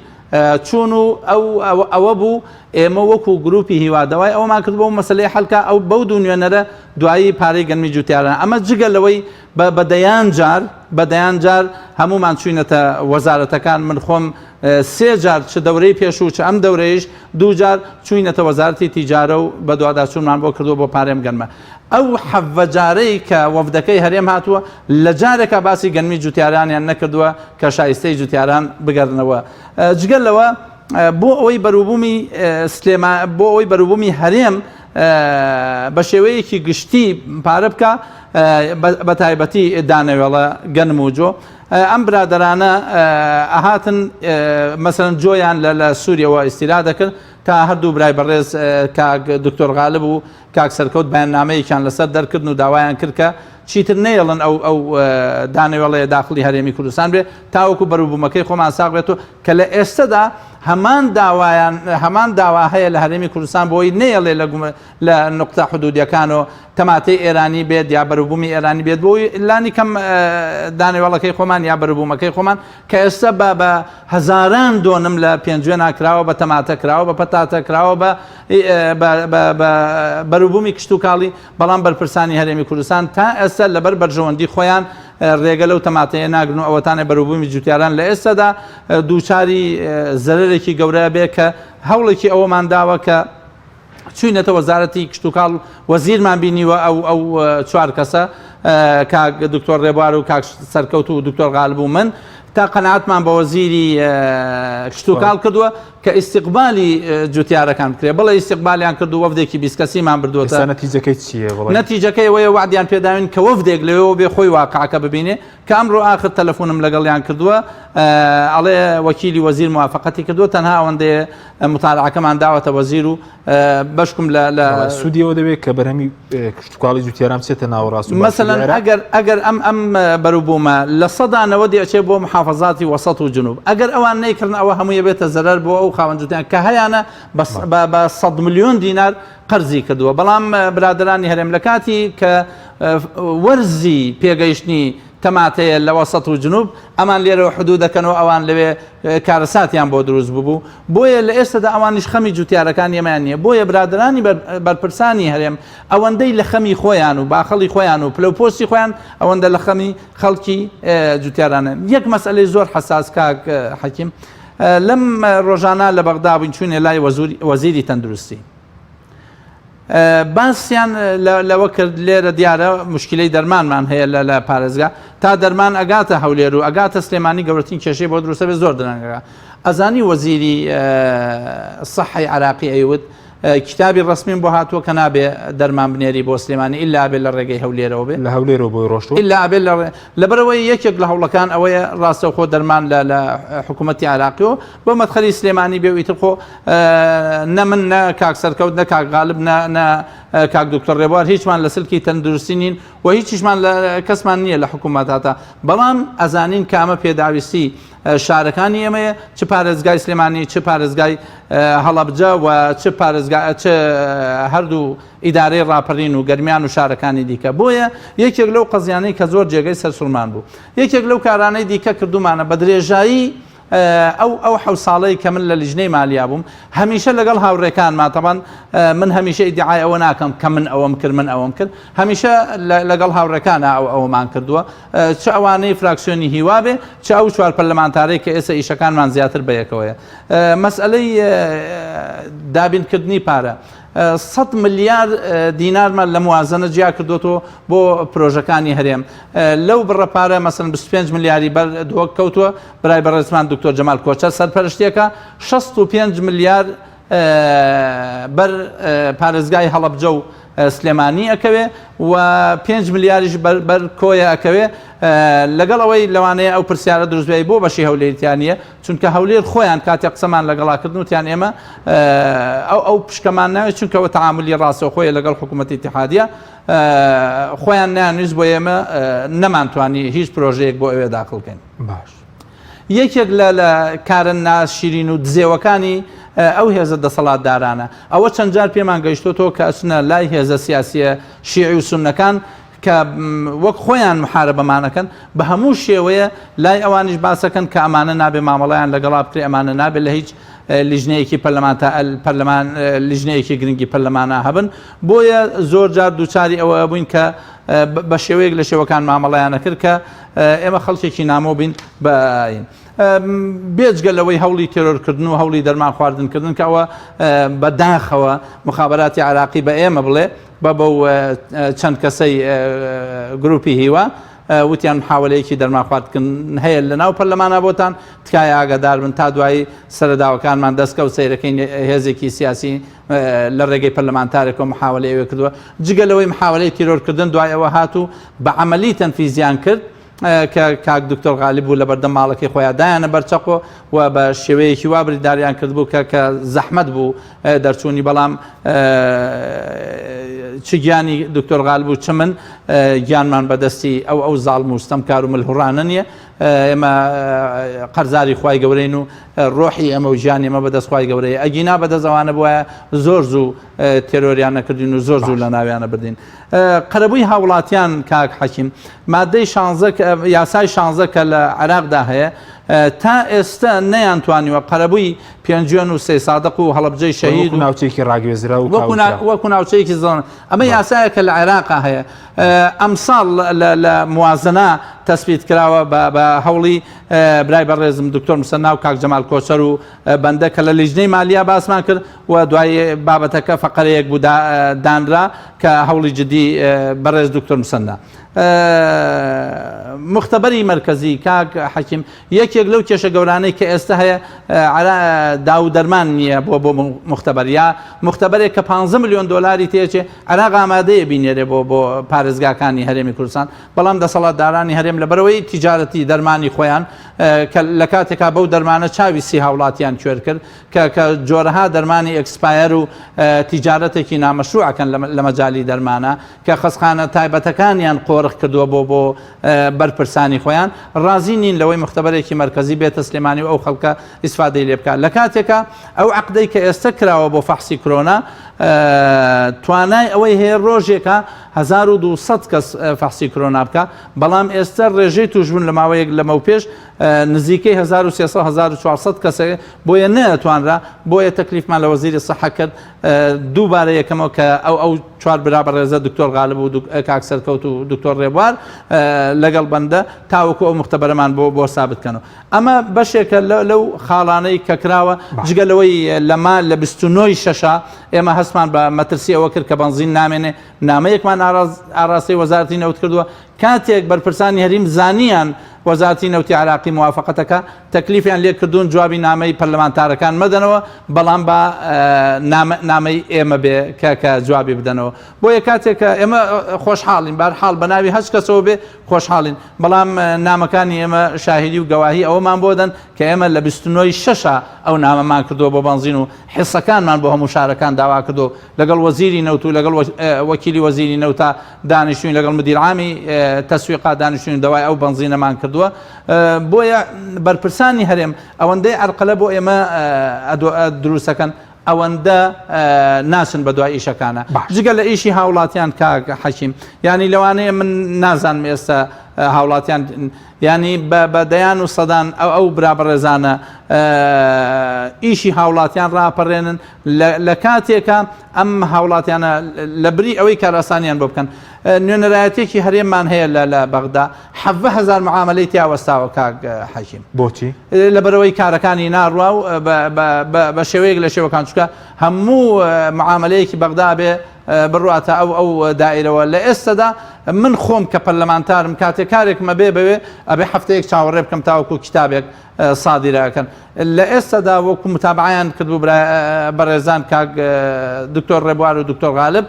F: چوون و ئەو ئەوە بوو ئێمە وەکو گروپی هیوا داوای ئەومان کرد بۆ مەسلەی حەلکە ئەو بەو دوو نوێنەرە دوایی پارەی گەنمی جوتیاران ئەمە جگە لەوەی بە دەیان جار بە دەیان جار هەمومان چوینەتە وەزارەتەکان من خۆم سێ جار چ دەورەی پێشوو چ ئەم دەورەیش دوو جار چووینەتە وەزارەتی تیجارە و بەدواداچوونمان بۆ کردووە بۆ پارێم گەنمە. ئەو حەڤە جارەی کە وەفدەکەی هەرێم هاتووە لە جارێکا باسی گەنمی جوتیارانیان نەکردووە کە شایستەی جوتیاران بگەرنەوە. جگە لەوە بۆ ئەوەی بەروبوومی سلێما بۆ ئەوەی بەروبوومی هەرێم بە شێوەیەکی گشتی پارە بکا بە تایبەتی دانەوێڵە گەنم و جۆ ئەم برادەرانە ئەهاتن مەسەلەن جۆیان لە لە سووریەوە ئیستیرا دەکرد تا هەردوو برای بەڕێز کاک دکتۆر غالب و کاک سەرکەوت بەیاننامەیەکیان لەسەر دەرکردن و داوایان کرد کە چیتر نەیەڵن ئەو ئەو دانەوێڵەیە داخڵی هەرێمی کوردستان بێ تاوەکو بەروبوومەکەی خۆمان ساغ بێت و کە لە ئێستەدا هەمان داوایان هەمان داوا هەیە لە هەرێمی کوردستان بۆی نەیەڵێ لە لە نوقتە حدودیەکان و تەماتەی ئێرانی بێت یا بەروبوومی ئێرانی بێت بۆی لانی کەم دانەوێڵەکەی خۆمان یا بەروبوومەکەی خۆمان کە ئێستا بە بە هەزاران دۆنم لە پێنجوێنا کراوە بە تەماتە کراوە بە پەتاتە کراوە بە بە بەروبوومی کشتوکاڵی بەڵام بەرپرسانی هەرێمی کوردستان تا ئێستا لەبەر بەرژەوەندی خۆیان ڕێگە لەو تەماتەیە ناگرن و ئەوەتانێ بەروبوومی جوتیاران لە ئێستادا دووچاری زەرەرێکی گەورە بێ کە هەوڵێکی ئەوەمان داوە کە چوینەتە وەزارەتی کشتوکاڵ وەزیرمان بینیوە ئەو ئەو چوار کەسە کاک دکتۆر ڕێبوار و کاک سەرکەوت و دکتۆر غالب و من تا قەناعەتمان بە وەزیری کشتوکاڵ کردووە کە ئیستیقبالی جوتیارەکان بکرێ بڵێ ئیستیقبالیان کرد و وەفدێکی 20 کەسیمان بردووەتە
A: نەتیجەکەی چییە
F: نەتیجەکەی ئەوەیە وەعدیان پێداوین کە وەفدێک لەوێوە بێ خۆی واقعەکە ببینێ کە ئەمڕۆ ئاخر تەلەفۆنم لەگەڵیان کردووە ئەڵێ وەکیلی وەزیر موافقەتی کردووە تەنها ئەوەندەیە متالعەکەمان داوەتە وەزیر و بەشکم لە لە
A: سوودیەوە دەبێت کە بەرهەمی کشتوکاڵی جوتیاران بچێتە ناوەڕاست و
F: مەسەلەن ئەگەر ئەگەر ئەم ئەم بەروبوومە 90% ئەچێ بۆ محافظاتی وەسەت و جنوب ئەگەر ئەوان نەیکردن ئەوە هەمووی بێتە زەرەر بۆ ئەو خاوەن جوتیان کە هەیانە بە 100 ملیۆن دینار قەرزی کردووە بەڵام برادەرانی هەرێم لە کاتی کە وەرزی پێگەیشتنی تەماتەیە لە وەسەت و جنوب ئەمان لێرەوە حدود دەکەن و ئەوان لەوێ کارەساتیان بۆ دروست ببوو بۆیە لە ئێستادا ئەوانیش خەمی جوتیارەکان ئێمەیان نییە بۆیە برادەرانی بەرپرسانی هەرێم ئەوەندەی لە خەمی خۆیان و باخەڵی خۆیان و پلە و پۆستی خۆیان ئەوەندە لە خەمی خەڵکی جوتیارانە یەک مەسئلەی زۆر حەساس کاک حەکیم لەم ڕۆژانە لە بەغدا بووین چوینە لای وەزیری تەندروستی باسیان لەوە کرد لێرە دیارە مشکلەی دەرمانمان هەیە لە لە پارێزگا تا دەرمان ئەگاتە هەولێر و ئەگاتە سلێمانی گەورەترین کێشەی بۆ دروستە بێت زۆر درەنگەکە ئەزانی وەزیری سەحەی عراقی ئەیوت. کیتابی ڕەسمیم بۆ هاتووە کە نابێ دەرمان بنێری بۆ سلێمانی ئیلا ئەبێ لە ڕێگەی هەولێرەوە بێ.
A: لە هەولێرەوە بۆی ڕۆشتووە؟
F: ئیلا ئەبێ لە ڕێ لەبەرئەوەی یەکێک لە هەوڵەکان ئەوەیە ڕاستەوخۆ دەرمان لە لە حکوومەتی عێراقیەوە بۆ مەدخەلی سلێمانی بێ و ئیتر خۆ نە من نە کاک سەرکەوت نە کاک غالب نە نە کاک دکتۆر ڕێبوار هیچمان لە سلکی تەندروستی نین و هیچیشمان لە کەسمان نییە لە حکوومەت هاتا بەڵام ئەزانین کە ئەمە پێداویستی شارەکانی ئێمەیە چ پارێزگای سلێمانی چ پارێزگای هەڵەبجە و چ پارێزگا چ هەردوو ئیدارەی ڕاپەرین و گەرمیان و شارەکانی دیکە بۆیە یەکێک لەو قەزیانەی کە زۆر جێگەی سەرسوڕمان بوو یەکێک لەو کارانەی دیکە کردومانە بە درێژایی ئەو ئەو حەو ساڵەی کە من لە لیژنەی مالیا بووم هەمیشە لەگەڵ هاوڕێکانما تەبان من هەمیشە ئیدعای ئەوە ناکەم کە من ئەوەم کرد من ئەوەم کرد هەمیشە لەگەڵ هاوڕێکانە ئەو ئەوەمان کردووە چ ئەوانەی فراکسیۆنی هیوا بێ چ ئەو چوار پەرلەمانتارەی کە ئێستا ئیشەکانمان زیاتر بەیەکەوەیە مەسئلەی دابینکردنی پارە 100 ملیار دینارمان لە موازنە جیا کردوەوە بۆ پرۆژەکانی هەرێم لەو بڕە پارە مەسن 25 ملیاری بەر دهۆک کەوتووە برای بەڕێزمان دکتۆر جەمال کۆچەر سەرپەرشتیەکە 65 ملیار بەر پارێزگای هەڵەبجە و سلێمانی ئەکەوێ و پێنج ملیاریش بەر کۆیە ئەکەوێ لەگەڵ ئەوەی لەوانەیە ئەو پرسیارە دروست بێ بۆ بەشی هەولێریان نییە چونکە هەولێر خۆیان کاتێک قسەمان لەگەڵا کردن وتیان ئێمە ئەو ئەو پشکەمان ناوێت چونکەوە تعاملی ڕاستەوخۆیە لەگەڵ حکوومەتی اتحادیە خۆیان نانویست بۆ ئێمە نەمانتوانی هیچ پرۆژەیەک بۆ ئەوێ داخڵکەین
A: باش
F: یەکێک لە لە کارە ناشیرین و دزێوەکانی ئەو هێزە دەسەڵاتدارانە ئەوە چەند جار پێمان گەیشتۆتەوە کە ئەچنە لای هێزە سیاسیە شیعی و سوننەکان کە وەک خۆیان محاربەمانەکەن بە هەموو شێوەیە لای ئەوانیش باسەکەن کە ئەمانە نابێ مامەڵەیان لەگەڵا بکرێ ئەمانە نابێت لە هیچ لیژنەیەکی پەرلەمانتا پەرلەمان لیژنەیەکی گرنگی پەرلەمانە هەبن بۆیە زۆر جار دووچاری ئەوە بووین کە بە شێوەیەک لە شێوەکان مامەڵەیان ئەکرد کە ئێمە خەڵکێکی نامۆ بین بە بێجگە لەوەی هەوڵی تێرۆرکردن و هەوڵی دەرمان خواردنکردن کە ئەوە بە داخەوە مخابراتی عراقی بە ئێمە بڵێ بە بەو چەند کەسەی گروپی هیوا وتیان محاولەیەکی دەرمان خواردکردن هەیە لە ناو پەرلەمانە بۆتان تکایە ئاگادار بن تا دوایی سەرەداوەکانمان دەستکەوت سەیرەکەین هێزێکی سیاسی لە ڕێگەی پەرلەمانتارێکەوە محاوەلەی ئەوێ کردووە، جگە لەوەی محاوەلەی تیرۆرکردن دوای ئەوە هات و بە عەمەلی تەنفیزیان کرد کە کاک دکتۆر غالب بوو لەبەردەم ماڵەکەی خۆیان دایانە بەر چەقۆ و بە شێوەیەکی وا برینداریان کردبوو کە کە زەحمەت بوو دەرچوونی بەڵام چ گیانی دکتۆر غالب و چ من گیانمان بەدەستی ئەو ئەو زاڵم و ستەمکار و ملهوڕانە نییە ئێمە قەرزاری خوای گەورەین و ڕۆحی ئێمە و ژیانی ئێمە بەدەست خوای گەورەیە ئەگینا بەدەست ئەوانە بوایە زۆر زوو تێرۆریان نەکردین و زۆر زوو لە ناویانە بردین قەرەبووی هاوڵاتیان کاک حەکیم مادەی شانزە یاسای شانزە کە لە عێراقدا هەیە تا ئێستا نەیانتوانیوە قەرەبووی پێنجوێن و سەیسادق و هەڵەبجەی شەهید
A: و ناوچێکی ڕاگوێزرا و
F: وەکو ناوچەیەکی زۆن ئەمە یاسایە کە لە عێراقا هەیە ئەمساڵ لە موازنە تەسبیت کراوە بە هەوڵی برای بەڕێزم دکتۆر مسەنا و کاک جەمال کۆچەر و بەندە کە لە لیژنەی مالیا باسمان کرد و دوای بابەتەکە فەقەرەیەک بوو دانرا کە هەوڵی جدی بەڕێز دکتۆر مسەنا مختبەری مەرکەزی کاک حەکیم یەکێک لەو کێشە گەورانەی کە ئێستا هەیە داو دەرمان نییە بۆ بۆ مختبەر یا مختبەرێک کە 15 میلیۆن دلاری تێچێ عێراق ئامادەیە بینێرێ بۆ بۆ پارێزگاکانی هەرێمی کوردستان، بەڵام دەسەڵاتدارانی هەرێم لەبەرئەوەی تیجارەتی دەرمانی خۆیان کە لە کاتێکا بەو دەرمانە چاوی سی هاوڵاتیان کوێر کرد کە کە جۆرەها دەرمانی expire و تیجارەتێکی نامەشروع ئەکەن لە مەجالی دەرمانە کە خەستخانە تایبەتەکانیان قۆرخ کردووە بۆ بۆ بەرپرسانی خۆیان ڕازی نین لەوەی مختبەرێکی مەرکەزی بێتە سلێمانی و ئەو خەڵکە ئیسفادەی لێ بکات لە کاتێکا ئەو عەقدەی کە ئێستە کراوە بۆ فەحسی کرۆنا توانای ئەوەی هەیە ڕۆژێکە 1200 کەس فەحسی کرۆنا بکە بەڵام ئێستا ڕێژەی توشبوون لە ماوەیەک لەمەو پێش نزیکەی 1300 1400 کەسێک بۆیە نەتوانرا بۆیە تەکلیفمان لە وەزیری سەحە کرد دووبارە یەکەمەوە کە ئەو ئەو چوار برا بەڕێزە دکتۆر غالب و کاک سەرکەوت و دکتۆر ڕێبوار لەگەڵ بەندە تاوەکو ئەو مختبەرەمان بۆ بۆ سابت کەنەوە ئەمە بەشێکە لەو خاڵانەی کە کراوە، جگە لەوەی لە ما لە 29 ی شەشا ئێمە هەستمان بە مەترسی ئەوە کرد کە بەنزین نامێنێ، نامەیەکمان ئاراستەی وەزارەتی نەوت کردووە. کاتێک بەرپرسانی هەریم زانیان وەزارەتی نەوتی عێراقی موافەقەتەکە تەکلیفیان لێ کردوون جوابی نامەی پەرلەمانتارەکان مەدەنەوە بەڵام با نامەی ئێمە بێ کە کە جوابی بدەنەوە بۆیە کاتێک کە ئێمە خۆشحاڵین بارحاڵ بە ناوی هەچ کەسەوە بێ خۆشحاڵین بەڵام نامەکانی ئێمە شاهیدی و گەواهی ئەوەمان بۆ دەن کە ئێمە لە 29 شەشە ئەو نامەمان کردووە بۆ بەنزین و حسەکانمان بۆ هەموو شارەکان داوا کردو لەگەڵ وەزیری نەوت و لەگەڵ وەکیلی وەزیری نەوتا دانیشتوین لەگەڵ مدیر عامی تەسویقا دانیشتوین داوای ئەو بەنزینەمان کردووە بۆیە بەرپرسانی هەرێم ئەوەندەی عەرقەلە بۆ ئێمە دروستەکەن ئەوەندە ناچن بە دوای ئیشەکانە جگە لە ئیشی هاوڵاتیان کاک حەکیم ینی لەوانەیە من نازانم ئێستا هاوڵاتیان ینی بە دەیان و سەدان ئەو ئەو برا بەڕێزانە ئیشی هاوڵاتیان ڕاپەڕێنن لە کاتێکە ئەم هاوڵاتیانە لە بری ئەوەی کارئاسانیان بۆ بکەن نوێنەرایەتێکی هەرێممان هەیە لە لە بەغدا 17هزار معاملەی تیا وەستاوە کاک حەکیم
A: بۆچی؟
F: لەبەرەوەی کارەکانی ناڕوا و بە شێوەیەک لە شێوەکان چکە هەموو معاملەیەکی بەغدا بێ بڕاتە ئەو ئەو دایرەوە لە ئێستادا من خۆم کە پەرلەمانتارم کاتێک کارێکمە بێ بەوێ ئەبێ هەفتەیەک چاوەڕێ بکەم تاوەکو کتابێک سادیرە ئەکەن لە ئێستادا وەکو متابعیان کردبوو بەڕێزان کاک دکتۆر ڕێبوار و دکتۆر غالب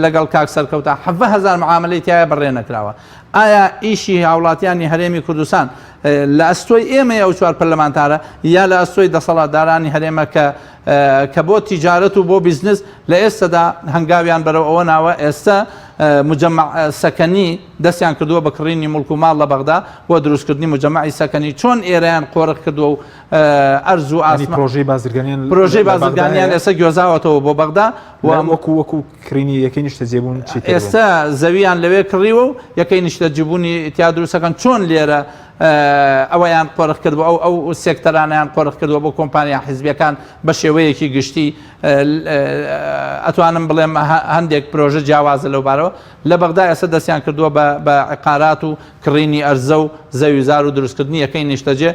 F: لەگەڵ کاک سەرکەوتە 17هزار معاملەی تایە بەڕێ نەکراوە ئایا ئیشی هاوڵاتیانی هەرێمی کوردستان لە ئەستۆی ئێمەی ئەو چوار پەرلەمانتارە یا لە ئەستۆی دەسەڵاتدارانی هەرێمە کە کە بۆ تیجارەت و بۆ بیزنس لە ئێستادا هەنگاویان بەرەو ئەوە ناوە ئێستا مجمع سەکەنی دەستیان کردووە بە کڕینی موڵک و ماڵ لە بەغدا بۆ دروستکردنی موجەمەعی سەکەنی، چۆن ئێرەیان قۆرخ کردووە و ئەرز و
A: یانی
F: ئاسمان
A: پرۆژەی بازرگانیان
F: پرۆژەی
A: لە بەغدا
F: بازرگانیان
A: هەیە؟
F: ئێستا گوێزاوەتەوە بۆ بەغدا و
A: لە وەکو وەکو کڕینی یەکەی نیشتەجێبوون چی تر بوو؟
F: ئێستا زەویان لەوێ کڕیوە و یەکەی نیشتەجیبوونی تیا دروستەکەن، چۆن لێرە ئەوەیان قۆرخ کردووە ئەو ئەو سێکتەرانەیان قۆرخ کردووە بۆ کۆمپانیا حیزبیەکان بە شێوەیەکی گشتی ئەتوانم بڵێم هەندێک پرۆژە جیاوازە لەو بارەوە لە بەغدا ئێستا دەستیان کردووە بە بە عقارات و کڕینی ئەرزە و زەویوزار و دروستکردنی یەکەی نیشتەجێ،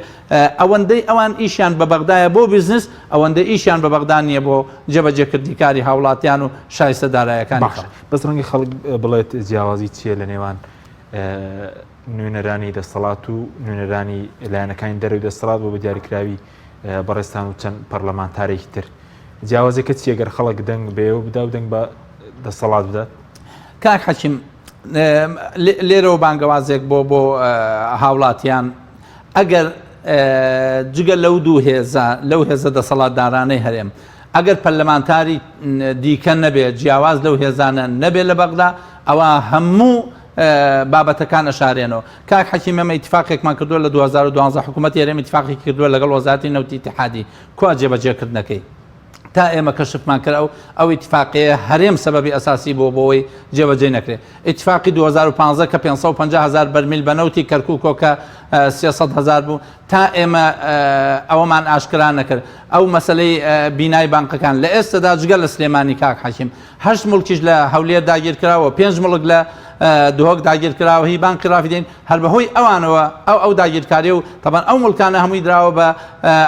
F: ئەوەندەی ئەوان ئیشیان بە بەغدایە بۆ بزنس، ئەوەندە ئیشیان بە بەغدا نییە بۆ جێبەجێکردنی کاری هاوڵاتیان و شایستە دارایەکانی
A: باشە
F: خەڵک.
A: بەس ڕەنگە خەڵک بڵێت جیاوازی چییە لە نێوان نوێنەرانی دەسەڵات و نوێنەرانی لایەنەکانی دەرەوەی دەسەڵات بۆ بە دیاریکراوی بەڕێزتان و چەند پەرلەمانتارێکی تر جیاوازەکە چیە گەر خەڵک دەنگ بە ئێوە بدا و دەنگ بە دەسەڵات بدات؟
F: کاک حەکیم لێرەوە بانگەوازێک بۆ بۆ هاوڵاتیان ئەگەر جگە لەو دوو هێزە لەو هێزە دەسەڵاتدارانەی هەرێم ئەگەر پەرلەمانتاری دیکە نەبێت جیاواز لەو هێزانە نەبێت لە بەغدا ئەوە هەموو بابەتەکان ئەشارێنەوە کاک حەکیم ئێمە ئیتفاقێکمان کردووە لە 2012 حکوومەتی هەرێم ئیتفاقێکی کردووە لەگەڵ وەزارەتی نەوتی ئیتحادی کوا جێبەجێکردنەکەی تا ئێمە کەشفمان کرد ئەو ئەو ئیتفاقەیە هەرێم سەبەبی ئەساسی بووە بۆ ئەوەی جێبەجێ نەکرێت ئیتفاقی 2015 کە 550 هزار بەرمیل بە نەوتی کەرکووکۆ کە 300 هزار بوو تا ئێمە ئەوەمان ئاشکرا نەکرد ئەو مەسلەی بینای بانقەکان لە ئێستادا جگە لە سلێمانی کاک حەکیم هەشت موڵکیش لە هەولێر داگیرکراوە، پێنج موڵک لە دهۆک داگیرکراوە هی بانقی ڕافیدەین، هەر بەهۆی ئەوانەوە ئەو ئەو داگیرکاریە و تەبعەن ئەو موڵکانە هەمووی دراوە بە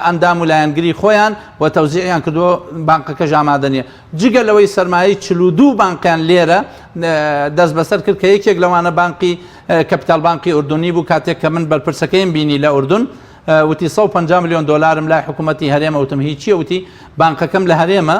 F: ئەندام و لایەنگری خۆیان و تەوزیعیان کردووە، بانقەکەش ئامادە نییە. جگە لەوەی سەرمایەی 42 بانقیان لێرە دەستبەسەر کرد کە یەکێک لەوانە بانقی کەپیتال بانقی ئوردونی بوو کاتێک کە من بەرپرسەکەیم بینی لە ئوردون وتی 150 ملیۆن دۆلارم لای حکوومەتی هەرێمە وتم هی چییە وتی بانقەکەم لە هەرێمە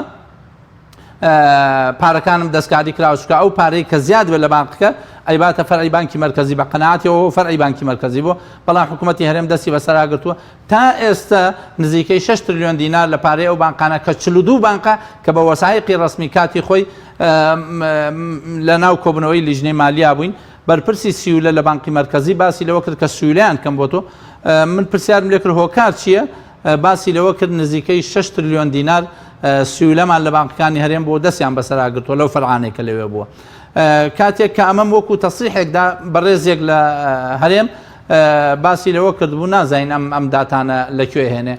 F: پارەکانم دەستکاری کراوە چونکە ئەو پارەی کە زیاد بێت لە بانقەکە ئەیباتە فەرعی بانکی مەرکەزی بە قەناعەتیەوە فەرعی بانکی مەرکەزی بوو بەڵام حکوومەتی هەرێم دەستی بەسەرا گرتووە تا ئێستا نزیکەی 6 تریلیۆن دینار لە پارەی ئەو بانقانە کە 42 بانقە کە بە وەسایقی ڕەسمی کاتی خۆی لە ناو کۆبنەوەی لیژنەی مالیا بووین بەرپرسی سیولە لە بانقی مەرکەزی باسی لەوە کرد کە سیولەیان کەم بۆ تۆ من پرسیارم لێ کرد هۆکار چییە باسی لەوە کرد نزیکەی شەش ترلیۆن دینار سیولەمان لە بانقەکانی هەرێم بووە دەستیان بەسەرا گرتووە لەو فەرعانەی کە لەوێ بووە کاتێک کە ئەمەم وەکو تەسریحێکدا بەڕێزێک لە هەرێم باسی لەوە کردبوو نازانین ئەم ئەم داتانە لە کوێ هێنێ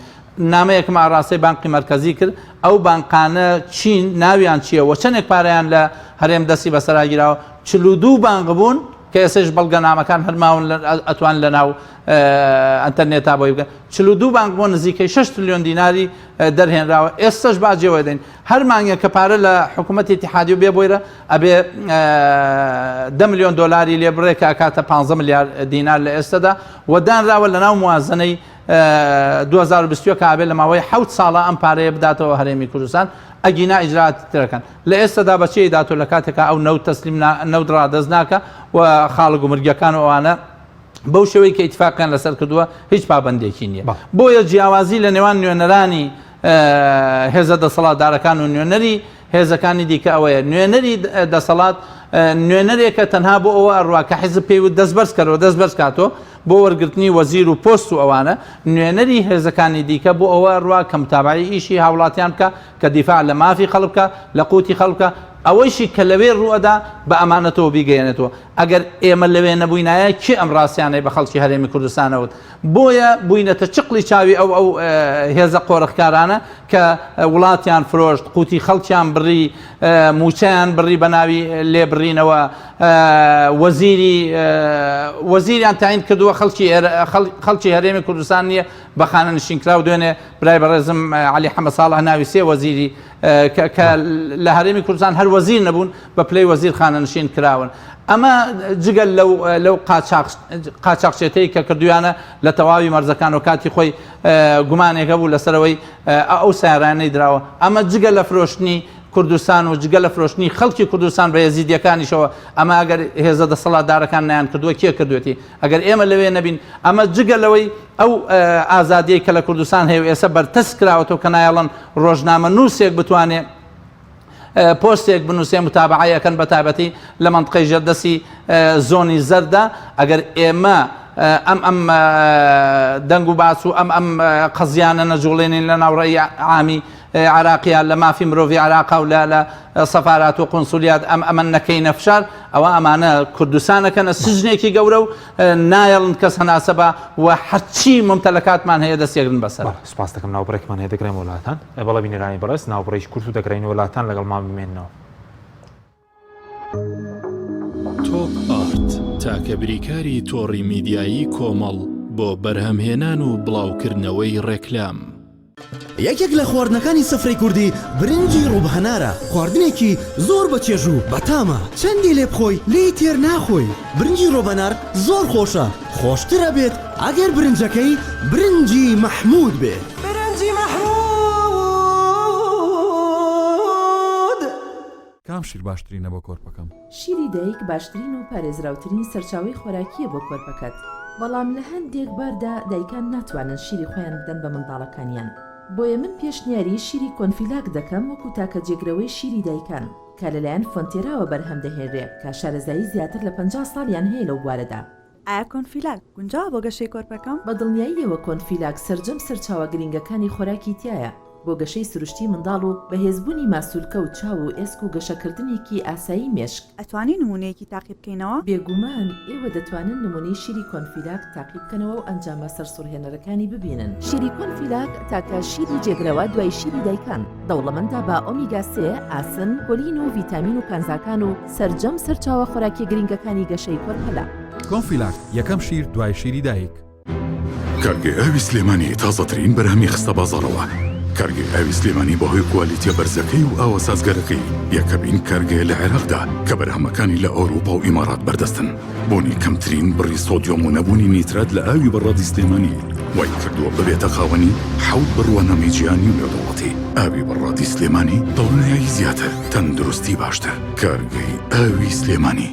F: نامەیەکم ئاراستەی بانقی مەرکەزی کرد ئەو بانقانە چین ناویان چییە و چەندێک پارەیان لە هەرێم دەستی بەسەرا گیراوە 42 بانق بوون. کە ئێسش بەڵگەنامەکان هەرماون ئەتوان لە ناو ئەتەرنێتا بۆی بکەن 42 بانک بۆ نزیکەی 6 تریلیۆن دیناری دەرهێنراوە ئێستش باجەوە دەین هەر مانگێک کە پارە لە حکوومەتی اتحادی و بێ بۆیرە ئەبێ 10 میلیۆن دلاری لێ بڕێ کە ئەکاتە 15 ملیار دینار لە ئێستادا و دانراوە لە ناو موازنەی 2021 کە ئەبێ لە ماوەی حەوت ساڵە ئەم پارەیە بداتەوە هەرێمی کوردستان ئەگینا ئیجرائاتی ترەکەن لە ئێستادا بە چی داتۆ لە کاتێکا ئەو نەوت تەسلیم نەوت ڕادەست ناکە و خاڵە گومرگیەکان و ئەوانە بەو شێوەی کە ئیتفاقیان لەسەر کردووە هیچ پابەندێکی نییە بۆیە جیاوازی لە نێوان نوێنەرانی هێزە دەسەڵاتدارەکان و نوێنەری هێزەکانی دیکە ئەوەیە نوێنەری دەسەڵات نوێنەرێکە تەنها بۆ ئەوە ئەڕوا کە حیزب پێی وت دەست بەرز کەرەوە دەست بەرز کاتۆ بۆ وەرگرتنی وەزیر و پۆست و ئەوانە نوێنەری هێزەکانی دیکە بۆ ئەوە ئەڕوا کە متابعی ئیشی هاوڵاتیان بکە کە دیفاع لە مافی خەڵک بکە لە قوتی خەڵک بکە ئەوەیشی کە لەوێ ڕووئەدا بە ئەمانەتەوە بیگەیەنێتەوە ئەگەر ئێمە لەوێ نەبووینایە کێ ئەم ڕاستیانەی بە خەڵکی هەرێمی کوردستانە وت؟ بۆیە بووینەتە چقڵی چاوی ئەو ئەو هێزە قۆرخکارانە کە وڵاتیان فرۆشت، قوتی خەڵکیان بڕی، مووچەیان بڕی بە ناوی لێبڕینەوە، وەزیری وەزیریان تاین کردووە خەڵکی خەڵکی هەرێمی کوردستان نییە بە خانەنشینکراو دوێنێ برای بەڕێزم عەلی حەمە ساڵح ناوی سێ وەزیری کە لە هەرێمی کوردستان هەر وەزیر نەبوون بە پلەی وەزیر خانەنشین کراون. ئەمە جگە لەو لەو قاچاخچێتەی کە کردویانە لە تەواوی مەرزەکان و کاتی خۆی گومانێک هەبوو لەسەرەوەی ئەو سیارانەی دراوە ئەمە جگە لە فرۆشتنی کوردستان و جگە لە فرۆشتنی خەڵکی کوردستان بە یەزیدیەکانیشەوە ئەمە ئەگەر هێزە دەسەڵاتدارەکان نیان کردووە کێ کردوێتی ئەگەر ئێمە لەوێ نەبین ئەمە جگە لەوەی ئەو ئازادیەی کە لە کوردستان هەیە و ئێستا بەرتەسک کراوەتەوە کە نایەڵن ڕۆژنامە نووسێک بتوانێ پۆستێک بنووسێ متابعەی ئەکەن بە تایبەتی لە مەنتقەی ژێردەستی زۆنی زەردە ئەگەر ئێمە ئەم ئەم دەنگ و باس و ئەم ئەم قەزیانە نەجوڵێنین لە ناوڕێی عامی عراقیە لە مافی مرۆڤی عراقا و لە لە سەفارات و قونسولیات ئەم ئەمە نەکەینە فشار ئەوە ئەمانە کوردستانەکەنە سجنێکی گەورە و نایەڵن کەس هەناسە بە و هەرچی ممتەلەکاتمان هەیە دەستێگرن بەسەر.
A: سپاس دەکەم ناوبڕێکمان هەیە دەگرێمەوە لاتان. بەڵێ بینەرانی بەڕێز ناوبڕێکی کورت و دەگەڕێینەوە لاتان لەگەڵمان بمێننەوە.
B: تۆپ ئارت تاکە بریکاری تۆڕی میدیایی کۆمەڵ بۆ بەرهەمهێنان و بڵاوکردنەوەی ڕێکلام.
G: یەکێک لە خواردنەکانی سفرەی کوردی برنجی ڕووب هەنارە، خواردنێکی زۆر بە چێژ و بەتامە، چەندی لێ بخۆی لێی تێر ناخۆی، برنجی ڕۆبەنار زۆر خۆشە، خۆشتر ئەبێت ئەگەر برنجەکەی برنجی مەحموود بێ.
H: برنجی مەحموود.
I: کام شیر باشترینە بۆ کۆرپەکەم؟
J: شیری دایک باشترین و پارێزراوترین سەرچاوەی خۆراکییە بۆ کۆرپەکەت، بەڵام لە هەندێک باردا دایکان ناتوانن شیری خۆیان بدەن بە منداڵەکانیان، بۆیە من پێشنیاری شیری کۆنفیلاک دەکەم وەکو تاکە جێگرەوەی شیری دایکان کە لەلایەن فۆنتێراوە بەرهەم دەهێنرێ کە شارەزایی زیاتر لە 50 ساڵیان هەیە لەو بوارەدا.
K: ئایا کۆنفیلاک گونجاوە بۆ گەشەی کۆرپەکەم؟
J: بە دڵنیاییەوە کۆنفیلاک سەرجەم سەرچاوە گرینگەکانی خۆراکی تیایە بۆ گەشەی سروشتی منداڵ و بەهێزبوونی ماسولکە و چاو و ئێسک و گەشەکردنێکی ئاسایی مێشک.
K: ئەتوانین نموونەیەکی تاقی بکەینەوە؟
J: بێگومان ئێوە دەتوانن نموونەی شیری کۆنفیلاک تاقی بکەنەوە و ئەنجامە سەرسوڕهێنەرەکانی ببینن. شیری کۆنفیلاک تاکە شیری جێگرەوە دوای شیری دایکان، دەوڵەمەندە بە ئۆمیگا سێ، ئاسن، کۆلین و ڤیتامین و کانزاکان و سەرجەم سەرچاوە خۆراکیە گرینگەکانی گەشەی کۆرپەلە.
I: کۆنفیلاک یەکەم شیر دوای شیری دایک.
L: کارگەی ئاوی سلێمانی تازەترین بەرهەمی خستە بازاڕەوە. کارگەی ئاوی سلێمانی بەهۆی کوالیتیە بەرزەکەی و ئاوە سازگارەکەی یەکەمین کارگەیە لە عێراقدا کە بەرهەمەکانی لە ئەوروپا و ئیمارات بەردەستن. بوونی کەمترین بڕی سۆدیۆم و نەبوونی نیترات لە ئاوی بەڕادی سلێمانی وای کردووە ببێتە خاوەنی حەوت بڕوانامەی جیهانی و نێودەوڵەتی. ئاوی بەڕادی سلێمانی دڵنیایی زیاتر، تەندروستی باشتر. کارگەی ئاوی سلێمانی.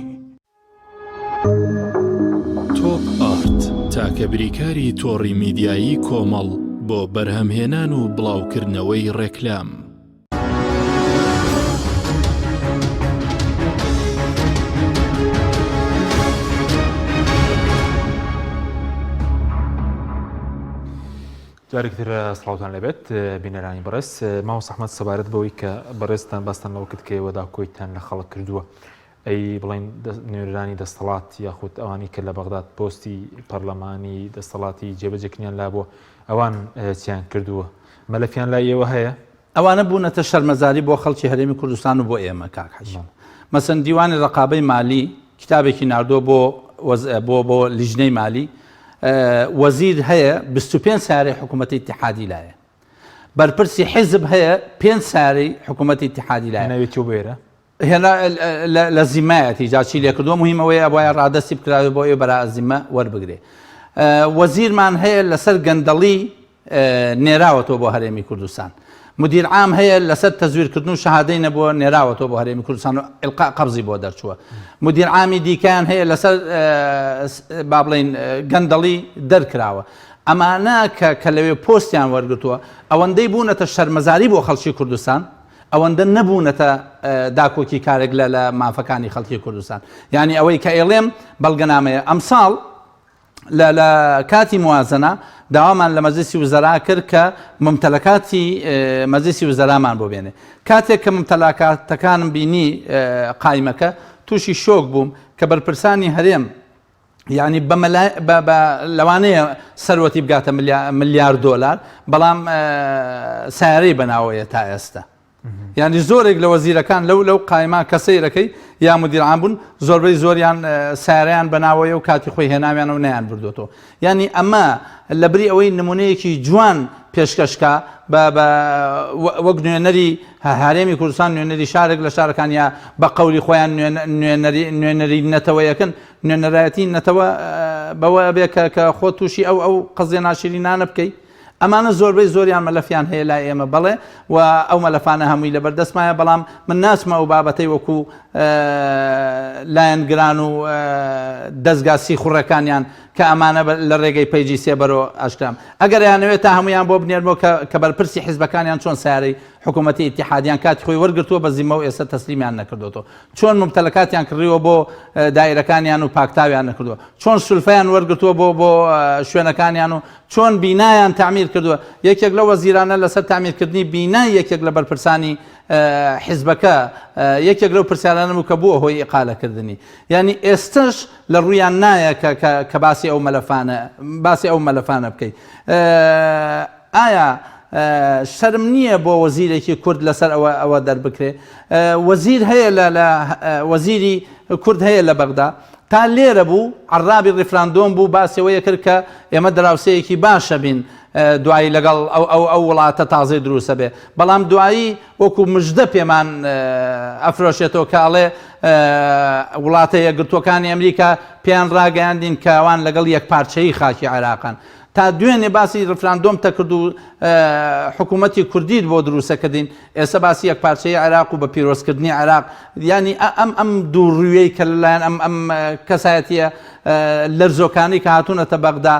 B: تۆپ ئارت تاکە بریکاری تۆڕی میدیایی کۆمەڵ بۆ بەرهەمهێنان و بڵاوکردنەوەی ڕێکلام.
A: جارێکی تر سڵاوتان لێبێت بینەرانی بەڕێز مامۆستا ئەحمەد سەبارەت بەوەی کە بەڕێزتان باستان لەوە کرد کە ئێوە داکۆیتان لە خەڵک کردووە ئەی بڵین نوێنەرانی دەستەڵات یاخود ئەوانی کە لە بەغداد پۆستی پەرلەمانی دەستەڵاتی جێبەجێکردنیان لابووە ئەوان چیان کردووە مەلەفیان لای ئێوە هەیە؟
F: ئەوانە بوونەتە شەرمەزاری بۆ خەڵکی هەرێمی کوردستان و بۆ ئێمە کاک حەجی مەسەن دیوانی ڕقابەی مالی. کتابێکی ناردووە بۆ بۆ بۆ لیژنەی مالی وەزیر هەیە 25 سارەی حکوومەتی اتحادی لایە بەرپرسی حیزب هەیە پێنج سارەی حکوومەتی اتحادی لایە
A: ناوێتی و بێرە
F: هێنا لە زیمایەتی جا چی لێکردووە مهم ئەوەیە ئەبوایە ڕادەستی بکراوێت بۆ ئەوێ بەرا زیمە وەربگرێ وەزیرمان هەیە لەسەر گەندەڵی نێراوەتەوە بۆ هەرێمی کوردستان مدیر عام هەیە لەسەر تەزویرکردن و شەهادەی نەبووە نێراوەتەوە بۆ هەرێمی کوردستان و ئیلقا قەبزی بۆ دەرچووە مدیر عامی دیکەیان هەیە لەسەر با بڵین گەندەڵی دەرکراوە ئەمانە کە کە لەوێ پۆستیان وەرگتووە ئەوەندەی بوونەتە شەرمەزاری بۆ خەڵکی کوردستان ئەوەندە نەبوونەتە داکۆکی کارێک لە لە مافەکانی خەڵکی کوردستان یعنی ئەوەی کە ئێڵێم بەڵگەنامەیە ئەمساڵ لە لە کاتی موازنە داوامان لە مەجلیسی وزەرا کرد کە ممتەلەکاتی مەجلیسی وزەرامان بۆ بێنێ کاتێک کە ممتەلاکاتەکانم بینی قایمەکە تووشی شۆک بووم کە بەرپرسانی هەرێم یعنی بە لەوانەیە سەروەتی بگاتە ملیار دۆلار بەڵام سیارەی بەناوەیە تا ئێستا یانی زۆرێک لە وەزیرەکان لەو لەو قایما کە سەیرەکەی یا مدیر عام بوون زۆربەی زۆریان سارەیان بەناوەیە و کاتی خۆی هێناویانە و نەیان بردوێتەوە یانی ئەمە لە بری ئەوەی نمونەیەکی جوان پێشکەشکا بە وەک نوێنەری هەرێمی کوردستان نوێنەری شارێک لە شارەکان یا بە قەولی خۆیان نوێنەری نوێنەری نەتەوەیەکن نوێنەرایەتی نەتەوە بەوە بێ کە کە خۆ تووشی ئەو ئەو قەزیە ناشرینانە بکەی ئەمانە زۆربەی زۆریان مەلەفیان هەیە لای ئێمە بەڵێ و ئەو مەلەفانە هەمووی لەبەر دەستمایە بەڵام من ناچمە ئەو بابەتەی وەکو لایەنگران و دەزگا سیخوڕەکانیان کە ئەمانە لە ڕێگەی پەیجی سێبەرۆ ئاشکرام ئەگەر یانەوێت تا هەمویان بۆ بنێرمەوە کە کە بەرپرسی حیزبەکانیان چۆن سیارەی حکوومەتی ئیتیحادیان کاتی خۆی وەرگرتووە بە زیمە و ئێستا تەسلیمیان نەکردوەوە چۆن ممتەلەکاتیان کڕیوە بۆ دایرەکانیان و پاکتاویان نەکردووە چۆن سولفەیان وەرگرتووە بۆ بۆ شوێنەکانیان و چۆن بینایان تەعمیر کردووە؟ یەکێک لەو وەزیرانە لەسەر تەعمیرکردنی بینای یەکێک لە بەرپرسانی حیزبەکە یەکێک لەو پرسیارانە بوو کە بووە هۆی ئیقالەکردنی. یانی ئێستەش لە ڕوویان نایە کە کە کە باسی ئەو مەلەفانە باسی ئەو مەلەفانە بکەی. ئایا شەرم نییە بۆ وەزیرێکی کورد لەسەر ئەوە ئەوە دەربکرێ؟ وەزیر هەیە لە لە وەزیری کورد هەیە لە بەغدا تا لێرە بوو عەڕابی ڕیفراندۆم بوو باسی ئەوەی کرد کە ئێمە دراوسێیەکی باشە بین دوایی لەگەڵ ئەو ئەو ئەو وڵاتە تازەی دروستە بێ بەڵام دوایی وەکو مژدە پێمان ئەفرۆشێتەوە کە ئەڵێ وڵاتە یەکگرتووەکانی ئەمریکا پێیان ڕاگەیاندین کە ئەوان لەگەڵ یەکپارچەیی خاکی عێراقن تا دوێنێ باسی ڕفراندۆم تەکرد و حکوومەتی کوردیت بۆ دروستەکردین ئێستا باسی یەکپارچەیی عێراق و بە پیرۆزکردنی عێراق یانی ئەم ئەم دووڕوویەی کە لەلایەن ئەم ئەم کەسایەتیە لەرزۆکانەی کە هاتوونەتە بەغدا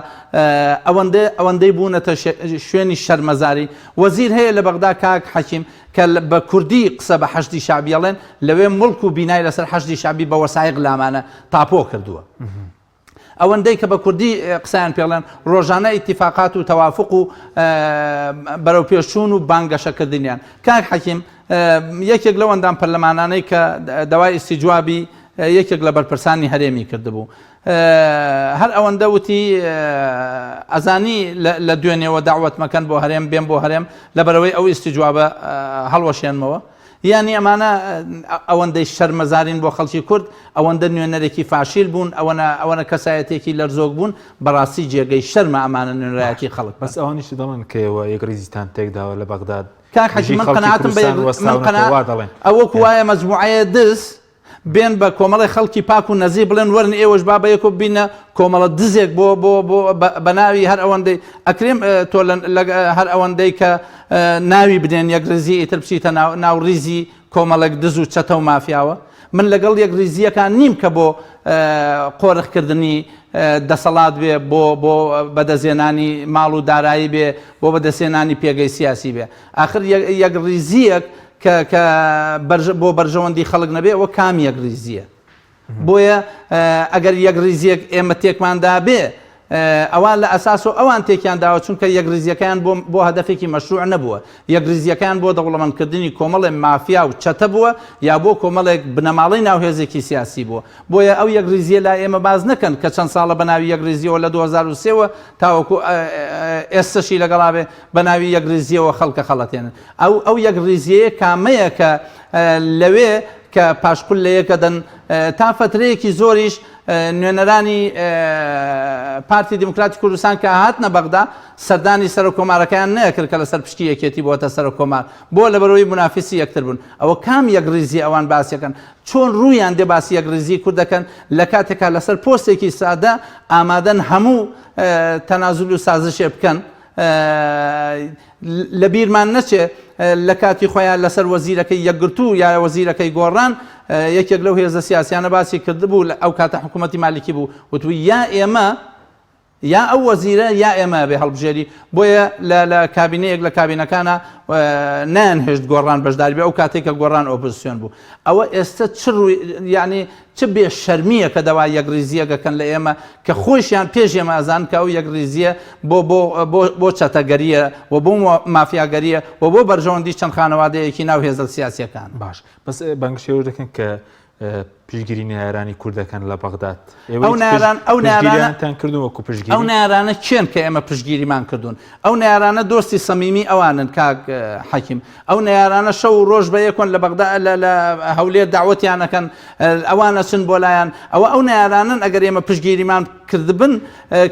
F: ئەوەندە ئەوەندەی بوونەتە شوێنی شەرمەزاری وەزیر هەیە لە بەغدا کاک حەکیم کە بە کوردی قسە بە حەشدی شەعبی ئەڵێن لەوێ موڵک و بینای لەسەر حەشدی شەعبی بە وەسایق لامانە تاپۆ کردووە. ئەوەندەی کە بە کوردی قسەیان پێڵێن ڕۆژانە ئیتیفاقات و تەوافق و بەرەوپێشچوون و بانگەشەکردنیان کاک حەکیم یەکێک لەو ئەندام پەرلەمانانەی کە داوای ئیستیجوابی یەکێک لە بەرپرسانی هەرێمی کردبوو هەر ئەوەندە وتی ئەزانی لە دوێنێوە داوت مەکەن بۆ هەرێم بێم بۆ هەرێم لەبەرەوەی ئەو ئیستیجوابە هەڵوەشێنمەوە یانی ئەمانە ئەوەندەی شەرمەزارین بۆ خەڵکی کورد، ئەوەندە نوێنەرێکی فاشیل بوون، ئەوەنە ئەوەنە کەسایەتیەکی لەرزۆک بوون، بەڕاستی جێگەی شەرمە ئەمانە نوێنەرایەتی خەڵک بکەن.
A: بەس ئەوانیش دەڵێن کە ئێوە یەکڕیزیتان تێکداوە لە بەغداد
F: کاک حەجی
A: دژی
F: من
A: خەڵکی
F: قەناعەتم بە
A: کوردستان
F: یەک من
A: وەستاونەتەوە
F: قەنا
A: وا دەڵێن.
F: ئەو وەکو وایە مەجموعەیە دز بێن بە کۆمەڵی خەڵکی پاک و نەزیه بڵێن وەرن ئێوەش با بەیەکەوە ببینە کۆمەڵە دزێک بۆ بۆ بۆ بە ناوی هەر ئەوەندەی ئەکرێم تۆ لە هەر ئەوەندەی کە ناوی بنێن یەک ڕیزی ئیتر بچیتە ناو ناو ڕیزی کۆمەڵێک دز و چەتە و مافیاوە من لەگەڵ یەک ڕیزیەکان نیم کە بۆ قۆرخکردنی دەسەڵات بێ بۆ بۆ بەدەستهێنانی ماڵ و دارایی بێ بۆ بەدەستهێنانی پێگەی سیاسی بێ ئاخر یەک ڕیزیەک کە کە بۆ بەرژەوەندی خەڵک نەبێ ئەوە کام یەکڕیزییە؟ بۆیە ئەگەر یەکڕیزییەک ئێمە تێکمان دابێ ئەوە لە ئەساسەوە ئەوان تێکیان داوە چونکە یەکڕیزیەکەیان بۆ بۆ هەدەفێکی مەشروع نەبووە یەکڕیزیەکەیان بۆ دەوڵەمەندکردنی کۆمەڵێ مافیا و چەتە بووە یا بۆ کۆمەڵێک بنەماڵەی ناو هێزێکی سیاسی بووە بۆیە ئەو یەکڕیزیە لای ئێمە باس نەکەن کە چەند ساڵە بە ناوی یەکڕیزیەوە لە 2003 وە تاوەکو. ئێستەشی لەگەڵا بێ بە ناوی یەکڕیزییەوە خەڵکە خەڵەتێنن. ئەو ئەو یەکڕیزییەیە کامەیە کە لەوێ کە پاشقول لە یەک ئەدەن تا فەترەیەکی زۆریش نوێنەرانی پارتی دیموکراتی کوردستان کە هاتنە بەغدا سەردانی سەرۆک کۆمارەکەیان نەکرد کە لەسەر پشتی یەکێتی بۆتە سەرۆک کۆمار بۆ لەبەرەوەی منافسی یەکتر بوون ئەوە کام یەکڕیزی ئەوان باسیەکەن چۆن ڕوویان دێ باسی یەکڕیزی کورد دەکەن لە کاتێکا لەسەر پۆستێکی سادە ئامادەن هەموو تەنازول و سازشێ بکەن لە بیرمان نەچێ لە کاتی خۆیان لەسەر وەزیرەکەی یەکگرتوو یا وەزیرەکەی گۆڕان یەکێک لەو هێزە سیاسیانە باسی کردبوو لە ئەو کاتە حکوومەتی مالکی بوو وتووی یا ئێمە یا ئەو وەزیرە یا ئێمە بێ هەڵبژێری بۆیە لە لە کابینەیەک لە کابینەکانە نایان هێشت گۆڕان بەشداری بێ ئەو کاتێک کە گۆڕان ئۆپۆزیسیۆن بوو ئەوە ئێستا چ ڕووی یعنی چ بێ شەرمییە کە داوای یەکڕیزییەک ئەکەن لە ئێمە کە خۆیشیان پێش ئێمە ئەزانن کە ئەو یەکڕیزییە بۆ بۆ بۆ بۆ چەتەگەرییە و بۆ مافیاگەرییە و بۆ بەرژەوەندی چەند خانەوادەیەکی ناو هێزە سیاسییەکان.
A: باش بەس بانگەشەی ئەوەش دەکەن کە پشتگیری نەیارانی کورد دەکەن لە بەغداد. ئێوە
F: ئەو
A: هیچ
F: نەیاران ئەو نەیارانە
A: پشتگیریانتان کردوون وەکو پشتگیری؟
F: ئەو نەیارانە کێن کە ئێمە پشتگیریمان کردوون؟ ئەو نەیارانە دۆستی سەمیمی ئەوانن کاک حەکیم. ئەو نەیارانە شەو و ڕۆژ بە یەکۆن لە بەغدا لە لە هەولێر دەعوەتیان ئەکەن ئەوان ئەچن بۆ لایان ئەوە ئەو نەیارانەن ئەگەر ئێمە پشتگیریمان کردبن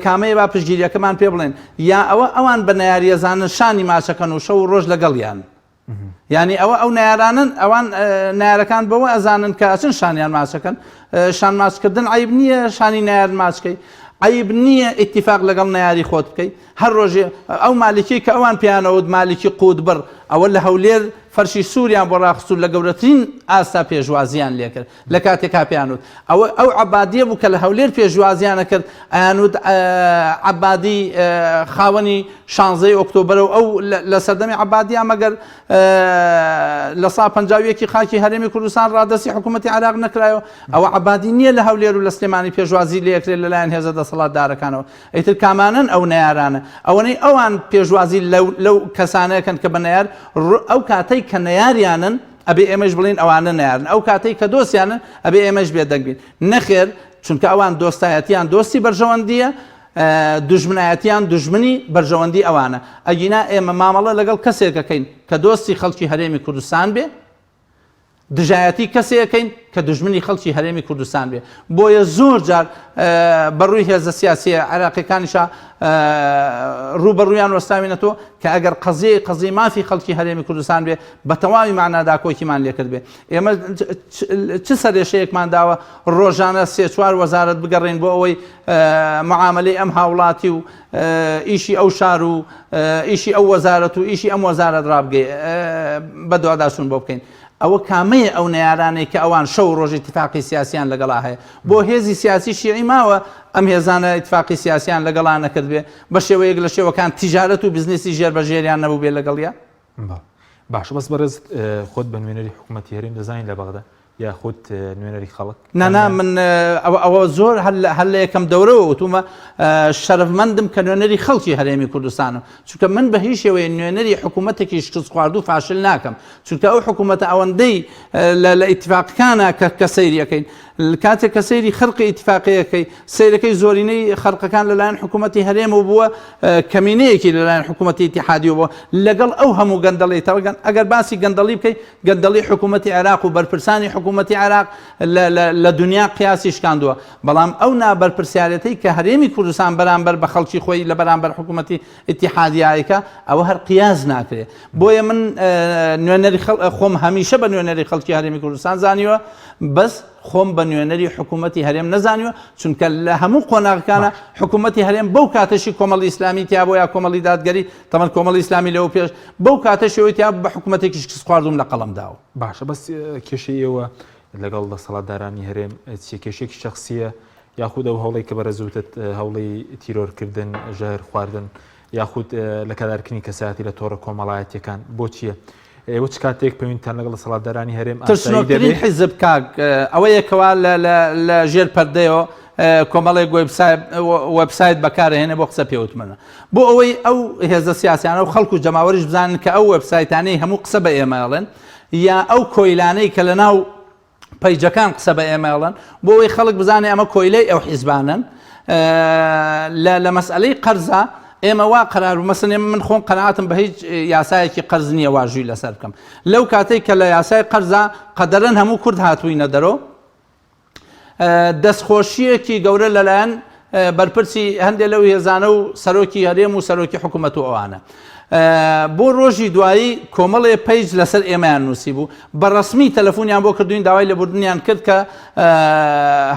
F: کامەیە با پشتگیریەکەمان پێ بڵێن یا ئەوە ئەوان بە نەیاریەزانن شانی ماچەکەن و شەو و ڕۆژ لەگەڵیان یعنی ئەوە ئەو نەیارانن ئەوان نەیارەکان بەوە ئەزانن کە ئەچن شانیان ماچەکەن شان ماچکردن عیب نییە شانی نەیار ماچکەی عیب نییە ئیتیفاق لەگەڵ نەیاری خۆت بکەی هەر ڕۆژێ ئەو مالکی کە ئەوان پێیان ئەوت مالکی قوتبڕ ئەوە لە هەولێر فەرشی سووریان بۆ ڕاخست و لە گەورەترین ئاستا پێشوازیان لێکرد لە کاتێکا پێیان وت ئەوە ئەو عەبادیە بوو کە لە هەولێر پێشوازیانە کرد ئەیانوت عەبادی خاوەنی شانزەی ئۆکتۆبەرە و ئەو لە سەردەمی عەبادیە مەگەر لە سا 51 خاکی هەرێمی کوردستان ڕادەستی حکوومەتی عێراق نەکرایەوە ئەوە عەبادی نییە لە هەولێر و لە سلێمانی پێشوازی لێکرێت لەلایەن هێزە دەسەڵاتدارەکانەوە ئیتر کامانەن ئەو نەیارانە؟ ئەوەنەی ئەوان پێشوازی لەو لەو کەسانە کەن کە بە نەیار ئەو کاتەی کە نەیاریانن ئەبێ ئێمەش بڵێین ئەوانە نەیارن ئەو کاتەی کە دۆستیانن ئەبێ ئێمەش بێدەنگ بین نەخێر چونکە ئەوان دۆستایەتیان دۆستی بەرژەوەندیە دوژمنایەتیان دوژمنی بەرژەوەندی ئەوانە ئەگینا ئێمە مامەڵە لەگەڵ کەسێکەکەین کە دۆستی خەڵکی هەرێمی کوردستان بێ دژایەتی کەسێ ئەکەین کە دوژمنی خەڵکی هەرێمی کوردستان بێ بۆیە زۆر جار بەڕووی هێزە سیاسیە عێراقیەکانیشا ڕووبەڕوویان وەستاوینەتەوە کە ئەگەر قەزیەی قەزیەی مافی خەڵکی هەرێمی کوردستان بێ بە تەواوی مەعنا داکۆکیمان لێکرد بێ ئێمە چ سەرێشەیەکمان داوە ڕۆژانە سێ چوار وەزارەت بگەڕێین بۆ ئەوەی معاملەی ئەم هاوڵاتی و ئیشی ئەو شار و ئیشی ئەو وەزارەت و ئیشی ئەم وەزارەت ڕابگەی بەدواداچوون بۆ بکەین ئەوە کامەیە ئەو نەیارانەی کە ئەوان شەو ڕۆژ ئیتفاقی سیاسیان لەگەڵا هەیە بۆ هێزی سیاسی شیعی ماوە ئەم هێزانە ئیتفاقی سیاسیان لەگەڵا نەکردبێ بە شێوەیەک لە شێوەکان تیجارەت و بزنسی ژێر بە ژێریان نەبوو بێ لەگەڵیا
A: باشە بەس بەڕێز خۆت بە نوێنەری حکوومەتی هەرێم دەزانین لە بەغدا یاخود نوێنەری خەڵک؟
F: نا نا من ئەوە ئەوە زۆر هەر لە یەکەم دەورەوە وتومە شەرەفمەندم کە نوێنەری خەڵکی هەرێمی کوردستانم چونکە من بە هیچ شێوەیە نوێنەری حکوومەتێکی شکستخواردوو فاشل ناکەم چونکە ئەو حکوومەتە ئەوەندەی لە ئیتفاقەکانە کە کە سەیریەکەین کاتێک کە سەیری خەرقی ئیتفاقەیەکەی سەیرەکەی زۆرینەی خەرقەکان لەلایەن حکوومەتی هەرێمەوە بووە کەمینەیەکی لەلایەن حکوومەتی ئیتیحادیەوە بووە لەگەڵ ئەو هەموو گەندەڵی تەوەگەن ئەگەر باسی گەندەڵی بکەی گەندەڵی حکوومەتی عێراق و بەرپرسانی حکوومەتی عێراق لە دنیا قیاسی شکاندووە، بەڵام ئەو نابەرپرسیارێتەی کە هەرێمی کوردستان بەرامبەر بە خەڵکی خۆی لە بەرامبەر حکوومەتی ئیتیحادیایەکە ئەوە هەر قیاس ناکرێ. بۆیە من نوێنەری خۆم هەمیشە بە نوێنەری خەڵکی هەرێمی کوردستان زانیوە، بەس خۆم بە نوێنەری حکوومەتی هەرێم نەزانیوە، چونکە لە هەموو قۆناغەکانە حکوومەتی هەرێم بەو کاتەشی کۆمەڵی ئیسلامی تیا بوو یا کۆمەڵی دادگەری تەمەن کۆمەڵی ئیسلامی لەوە پێش بەو کاتەش ئەوەی تیا بە حکوومەتێکی شکستخواردووم لە قەڵەم داوە.
A: باشە بەس کێشەی ئێوە لەگەڵ دەسەڵاتدارانی هەرێم چیە؟ کێشەیەکی شەخسیە یاخود ئەو هەوڵەی کە بەڕێز وتت هەوڵی تیرۆرکردن، ژەهر خواردن یاخود لەکەدارکردنی کەسایەتی لە تۆڕە کۆمەڵایەتیەکان بۆ چیە؟ ئێوە چ کاتێک پەیوەندیتان لەگەڵ دەسەڵاتدارانی هەرێم ئاسایی
F: ترسنۆکترین
A: دەبێ؟
F: حیزب کاک ئەوەیە کەوا لە لە لە ژێر پەردەیەوە کۆمەڵێک وێبسایت وێبسایت بەکارئەهێنێ بۆ قسە پێوتمەنە بۆ ئەوەی ئەو هێزە سیاسیانە و خەڵک و جەماوەریش بزانن کە ئەو وێبسایتانەی هەموو قسە بە ئێمە ئەڵێن یا ئەو کۆیلانەی کە لە ناو پەیجەکان قسە بە ئێمە ئەڵێن بۆ ئەوەی خەڵک بزانێ ئەمە کۆیلەی ئەو حیزبانەن لە لە مەسئلەی قەرزە. ئێمە وا قەرار بوو مەسەن ئێمە من خۆم قەناعەتم بە هیچ یاسایەکی قەرز نییە واژووی لەسەر بکەم لەو کاتەی کە لە یاسای قەرزا قەدەرەن هەموو کورد هاتووینە دەرۆ دەستخۆشییەکی گەورە لەلایەن بەرپرسی هەندێک لەو هێزانە و سەرۆکی هەرێم و سەرۆکی حکوومەت و ئەوانە. بۆ ڕۆژی دوایی کۆمەڵێ page لەسەر ئێمەیان نووسی بوو بە ڕسمی تەلەفۆنیان بۆ کردوین داوای لێبوردنیان کرد کە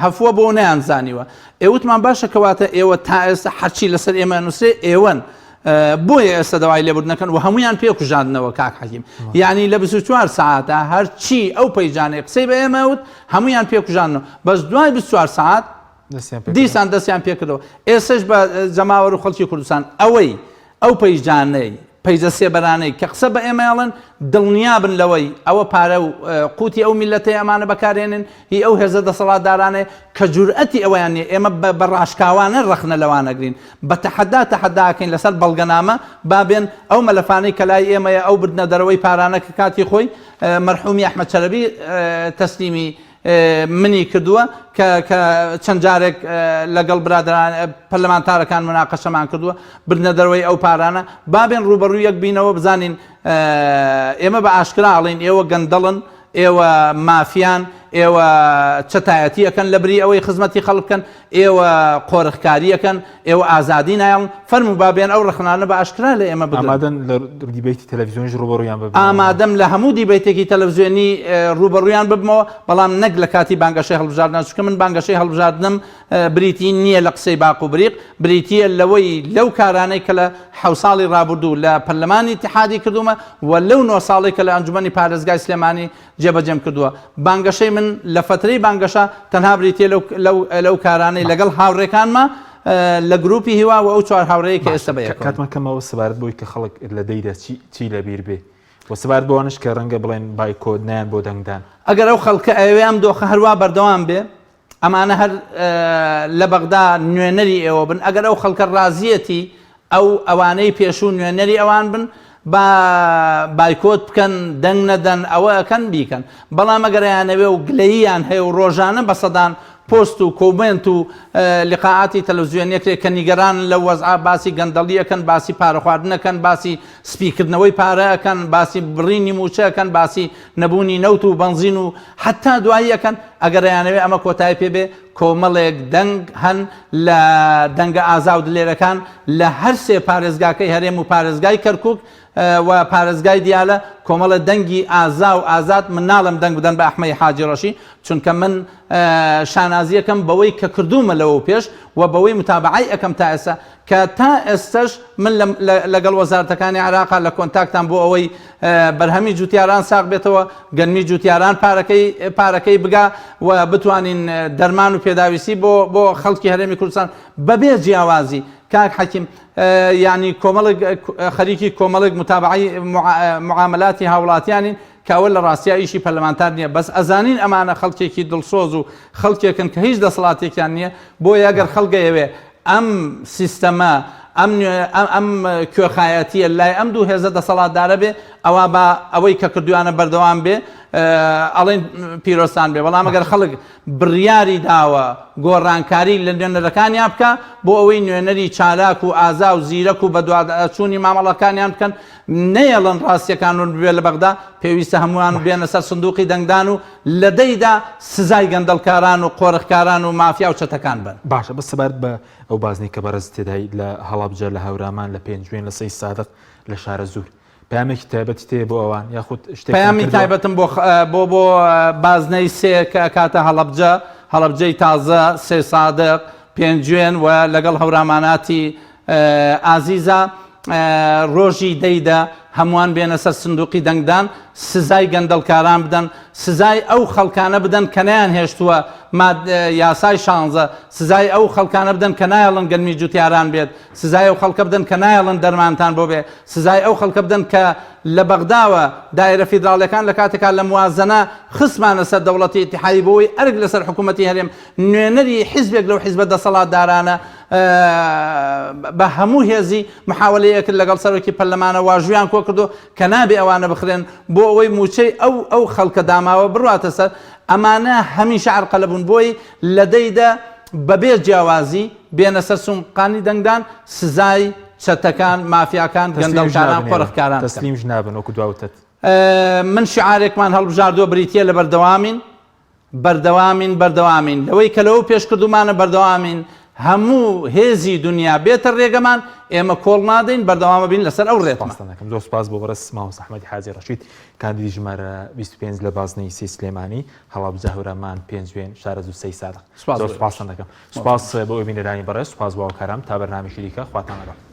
F: هەفوە بۆ نەیان زانیوە ئێوتمان باشە کەواتە ئێوە تا ئێستا هەرچی لەسەر ئێمە نووسێ ئێوەن بۆیە ئێستا داوای لێبوردنەکەن و هەمویان پێ کوژاندنەوە کاک حەکیم یعنی لە 24 ساعتە هەرچی ئەو page انەی قسەی بە ئێمە وت هەمویان پێ کوژاندنەوە بەس دوای 24 ساعت دیسان دەستیان پێکردەوە ئێسش بە جەماوەر و خەڵکی کوردستان ئەوەی ئەو page انەی page ە سێبەرانەی کە قسە بە ئێمە ئەڵێن دڵنیابن لەوەی ئەوە پارە و قوتی ئەو میللەتەی ئەمانە بەکارێنن هی ئەو هێزە دەسەڵاتدارانەیە کە جورئەتی ئەوەیان نییە ئێمە بە ڕاشکاوانە ڕەخنە لەوان ئەگرین بە تەحەدا تەحەدا ئەکەین لەسەر بەڵگەنامە با بێن ئەو مەلەفانەی کە لای ئێمەیە ئەو بردنە دەرەوەی پارانە کە کاتی خۆی مەرحومی ئەحمەد چەلەبی تەسلیمی منی کردووە کە کە چەند جارێک لەگەڵ برادەران پەرلەمانتارەکان مناقەشەمان کردووە بردنە دەرەوەی ئەو پارانە با بێن ڕووبەڕوو یەک بینەوە بزانین ئێمە بە ئاشکرا ئەڵێین ئێوە گەندەڵن ئێوە مافیان ئێوە چەتایەتی ئەکەن لە بری ئەوەی خزمەتی خەڵک بکەن ئێوە قۆرخکاری ئەکەن ئێوە ئازادی نایەڵن فەرموو با بێن ئەو ڕەخنانە بە ئاشکرا لە ئێمە بگرن.
A: ئامادەن لە debate ی تەلەڤیزیۆنیش ڕووبەڕوویان ببنەوە؟
F: ئامادەم لە هەموو debate ێکی تەلەڤزیۆنی ڕووبەڕوویان ببمەوە، بەڵام نەک لە کاتی بانگەشەی هەڵبژاردنە، چونکە من بانگەشەی هەڵبژاردنم بریتی نییە لە قسەی باق و بریق، بریتییە لەوەی لەو کارانەی کە لە حەو ساڵی ڕابردوو لە پەرلەمانی ئیتیحادی کردوومە و لەو نۆ ساڵەی کە لە ئەنجومەنی پارێزگای سلێمانی جێبەجێم کردووە. بانگەشەی من لە فەترەی بانگەشە تەنها بریتییە لەو لەو لەو کارانەی لەگەڵ هاوڕێکانما لە گروپی هیوا و ئەو چوار هاوڕێیەی کە ئێستا
A: باشە
F: بەیەکەوەن.
A: کاتمان کەمەوە سەبارەت بەوەی کە خەڵک لە دەیدا چی چی لەبیر بێ و سەبارەت بەوانەش کە ڕەنگە بڵێن بایکۆت نایەن بۆ دەنگدان.
F: ئەگەر ئەو خەڵکە ئەیەوێ ئەم دۆخە هەروا بەردەوام بێ، ئەمانە هەر لە بەغدا نوێنەری ئێوە بن، ئەگەر ئەو خەڵکە ڕازیەتی ئەو ئەوانەی پێشوو نوێنەری ئەوان بن با بایکۆت بکەن دەنگ نەدەن ئەوە ئەکەن بیکەن بەڵام ئەگەر ئەیانەوێ و گلەییان هەیە و ڕۆژانە بە سەدان پۆست و comment و لقاعاتی تەلەڤزیۆنی ئەکرێ کە نیگەرانن لەو وەزعە باسی گەندەڵی ئەکەن باسی پارە خواردن ئەکەن باسی سپیکردنەوەی پارە ئەکەن باسی بڕینی مووچە ئەکەن باسی نەبوونی نەوت و بەنزین و حەتا دوایی ئەکەن ئەگەر ئەیانەوێ ئەمە کۆتای پێ بێ کۆمەڵێک دەنگ هەن لە دەنگە ئازا و دلێرەکان لە هەرسێ پارێزگاکەی هەرێم و پارێزگای کەرکوک و پارێزگای دیالە کۆمەڵە دەنگی ئازا و ئازاد من ناڵێم دەنگ بدەن بە ئەحمەی حاجی ڕەشی چونکە من شانازیەکەم بەوەی کە کردوومە لەوە پێش و بەوەی متابعەی ئەکەم تا ئێستا کە تا ئێستەش من لەگەڵ وەزارەتەکانی عێراقا لە contact ان بۆ ئەوەی بەرهەمی جوتیاران ساغ بێتەوە، گەنمی جوتیاران پارەکەی پارەکەی بگا و بتوانین دەرمان و پێداویستی بۆ بۆ خەڵکی هەرێمی کوردستان بەبێ جیاوازی کاک حەکیم یعنی کۆمەڵێک خەریکی کۆمەڵێک متابعەی معاملاتی هاوڵاتیانین کە ئەوە لە ڕاستیا ئیشی پەرلەمانتار نییە بەس ئەزانین ئەمانە خەڵکێکی دڵسۆز و خەڵکێکن کە هیچ دەسەڵاتێکیان نییە بۆیە ئەگەر خەڵک ئەیەوێ ئەم سیستەمە، ئەم ئەم کوێخایەتییە لای ئەم دوو هێزە دەسەڵاتدارە بێ، ئەوا با ئەوەی کە کردوویانە بەردەوام بێ، ئەڵێن پیرۆزتان بێ. بەڵام ئەگەر خەڵک بڕیاری داوە گۆڕانکاری لە نوێنەرەکانیان بکا بۆ ئەوەی نوێنەری چالاک و ئازا و زیرەک و بەدواداچوونی مامەڵەکانیان بکەن، نەیەڵن ڕاستییەکان ون ببێ لە بەغدا، پێویستە هەمووان بێنە سەر سندووقی دەنگدان و لە دەیدا سزای گەندەڵکاران و قۆرخکاران و مافیا و چەتەکان بەن.
A: باشە بەس سەبارەت بە ئەو بازنەی کە بەڕێزت تێدای لە هەڵەبجە لە هەورامان لە پێنجوێن لە سەید سادق لە شارەزوور پەیامێکی تایبەتیت هەیە بۆ ئەوان یاخود شتێکتان
F: پەیامی
A: کردووە؟
F: تایبەتم بۆ بۆ بۆ بازنەی سێ کە ئەکاتە هەڵەبجە، هەڵەبجەی تازە، سەید سادق، پێنجوێن و لەگەڵ هەوراماناتی ئازیزا ڕۆژی دەیدە هەمووان بێنە سەر سندوقی دەنگدان سزای گەندەڵکاران بدەن سزای ئەو خەڵکانە بدەن کە نەیان هێشتووە یاسای شانزە سزای ئەو خەڵکانە بدەن کە نایەڵن گەنمی جوتیاران بێت سزای ئەو خەڵکە بدەن کە نایەڵن دەرمانتان بۆ بێ سزای ئەو خەڵکە بدەن کە لە بەغداوە دایرە فیدراڵیەکان لە کاتێکا لە موازنە خستمانە سەر دەوڵەتی ئیتیحادی بۆ ئەوەی ئەرک لەسەر حکوومەتی هەرێم نوێنەری حیزبێک لەو حیزبە دەسەڵاتدارانە بە هەموو هێزی محاولەی ئەکرد لەگەڵ سەرۆکی پەرلەمانە واژوویان کۆکردو کە نابێ ئەوانە بخرێن بۆ ئەوەی مووچەی ئەو ئەو خەڵکە داماوە بڕواتە سەر ئەمانە هەمیشە عەرقەلە بوون بۆی لە دەیدە بەبێ جیاوازی بێنە سەر سونقانی دەنگدان سزای. چەتەکان، مافیاکان، گەندەڵکاران، قۆرخکاران بکەن.
A: تەسلیمیش نابن وەکو دواوتت.
F: من شیعارێکمان هەڵبژاردووە بریتییە لە بەردەوامین، بەردەوامین، بەردەوامین لەوەی کە لەوە پێش کردوومانە بەردەوامین، هەموو هێزی دونیا بێتە رێگەمان ئێمە کۆڵ نادەین بەردەوامە بین لەسەر ئەو رێتمە.
A: سوپاستان دەکەم. زۆر سوپاس بۆ بەڕێز مامۆستا ئەحمەدی حاجی ڕەشید کاندیدی ژمارە 25 لە بازنەی سێی سلێمانی، هەڵەبجە، هەورامان، پێنجوێن، شارەزوور، سەیدسادق.
F: سوپاس
A: زۆر
F: بۆ ئێوەش.
A: سوپاستان دەکەم. سوپاس بۆ بینەرانی بەڕێز، سوپاس بۆ هاوکاران. تا بەرنامەیەکی دیکە خواتان لەگەڵ.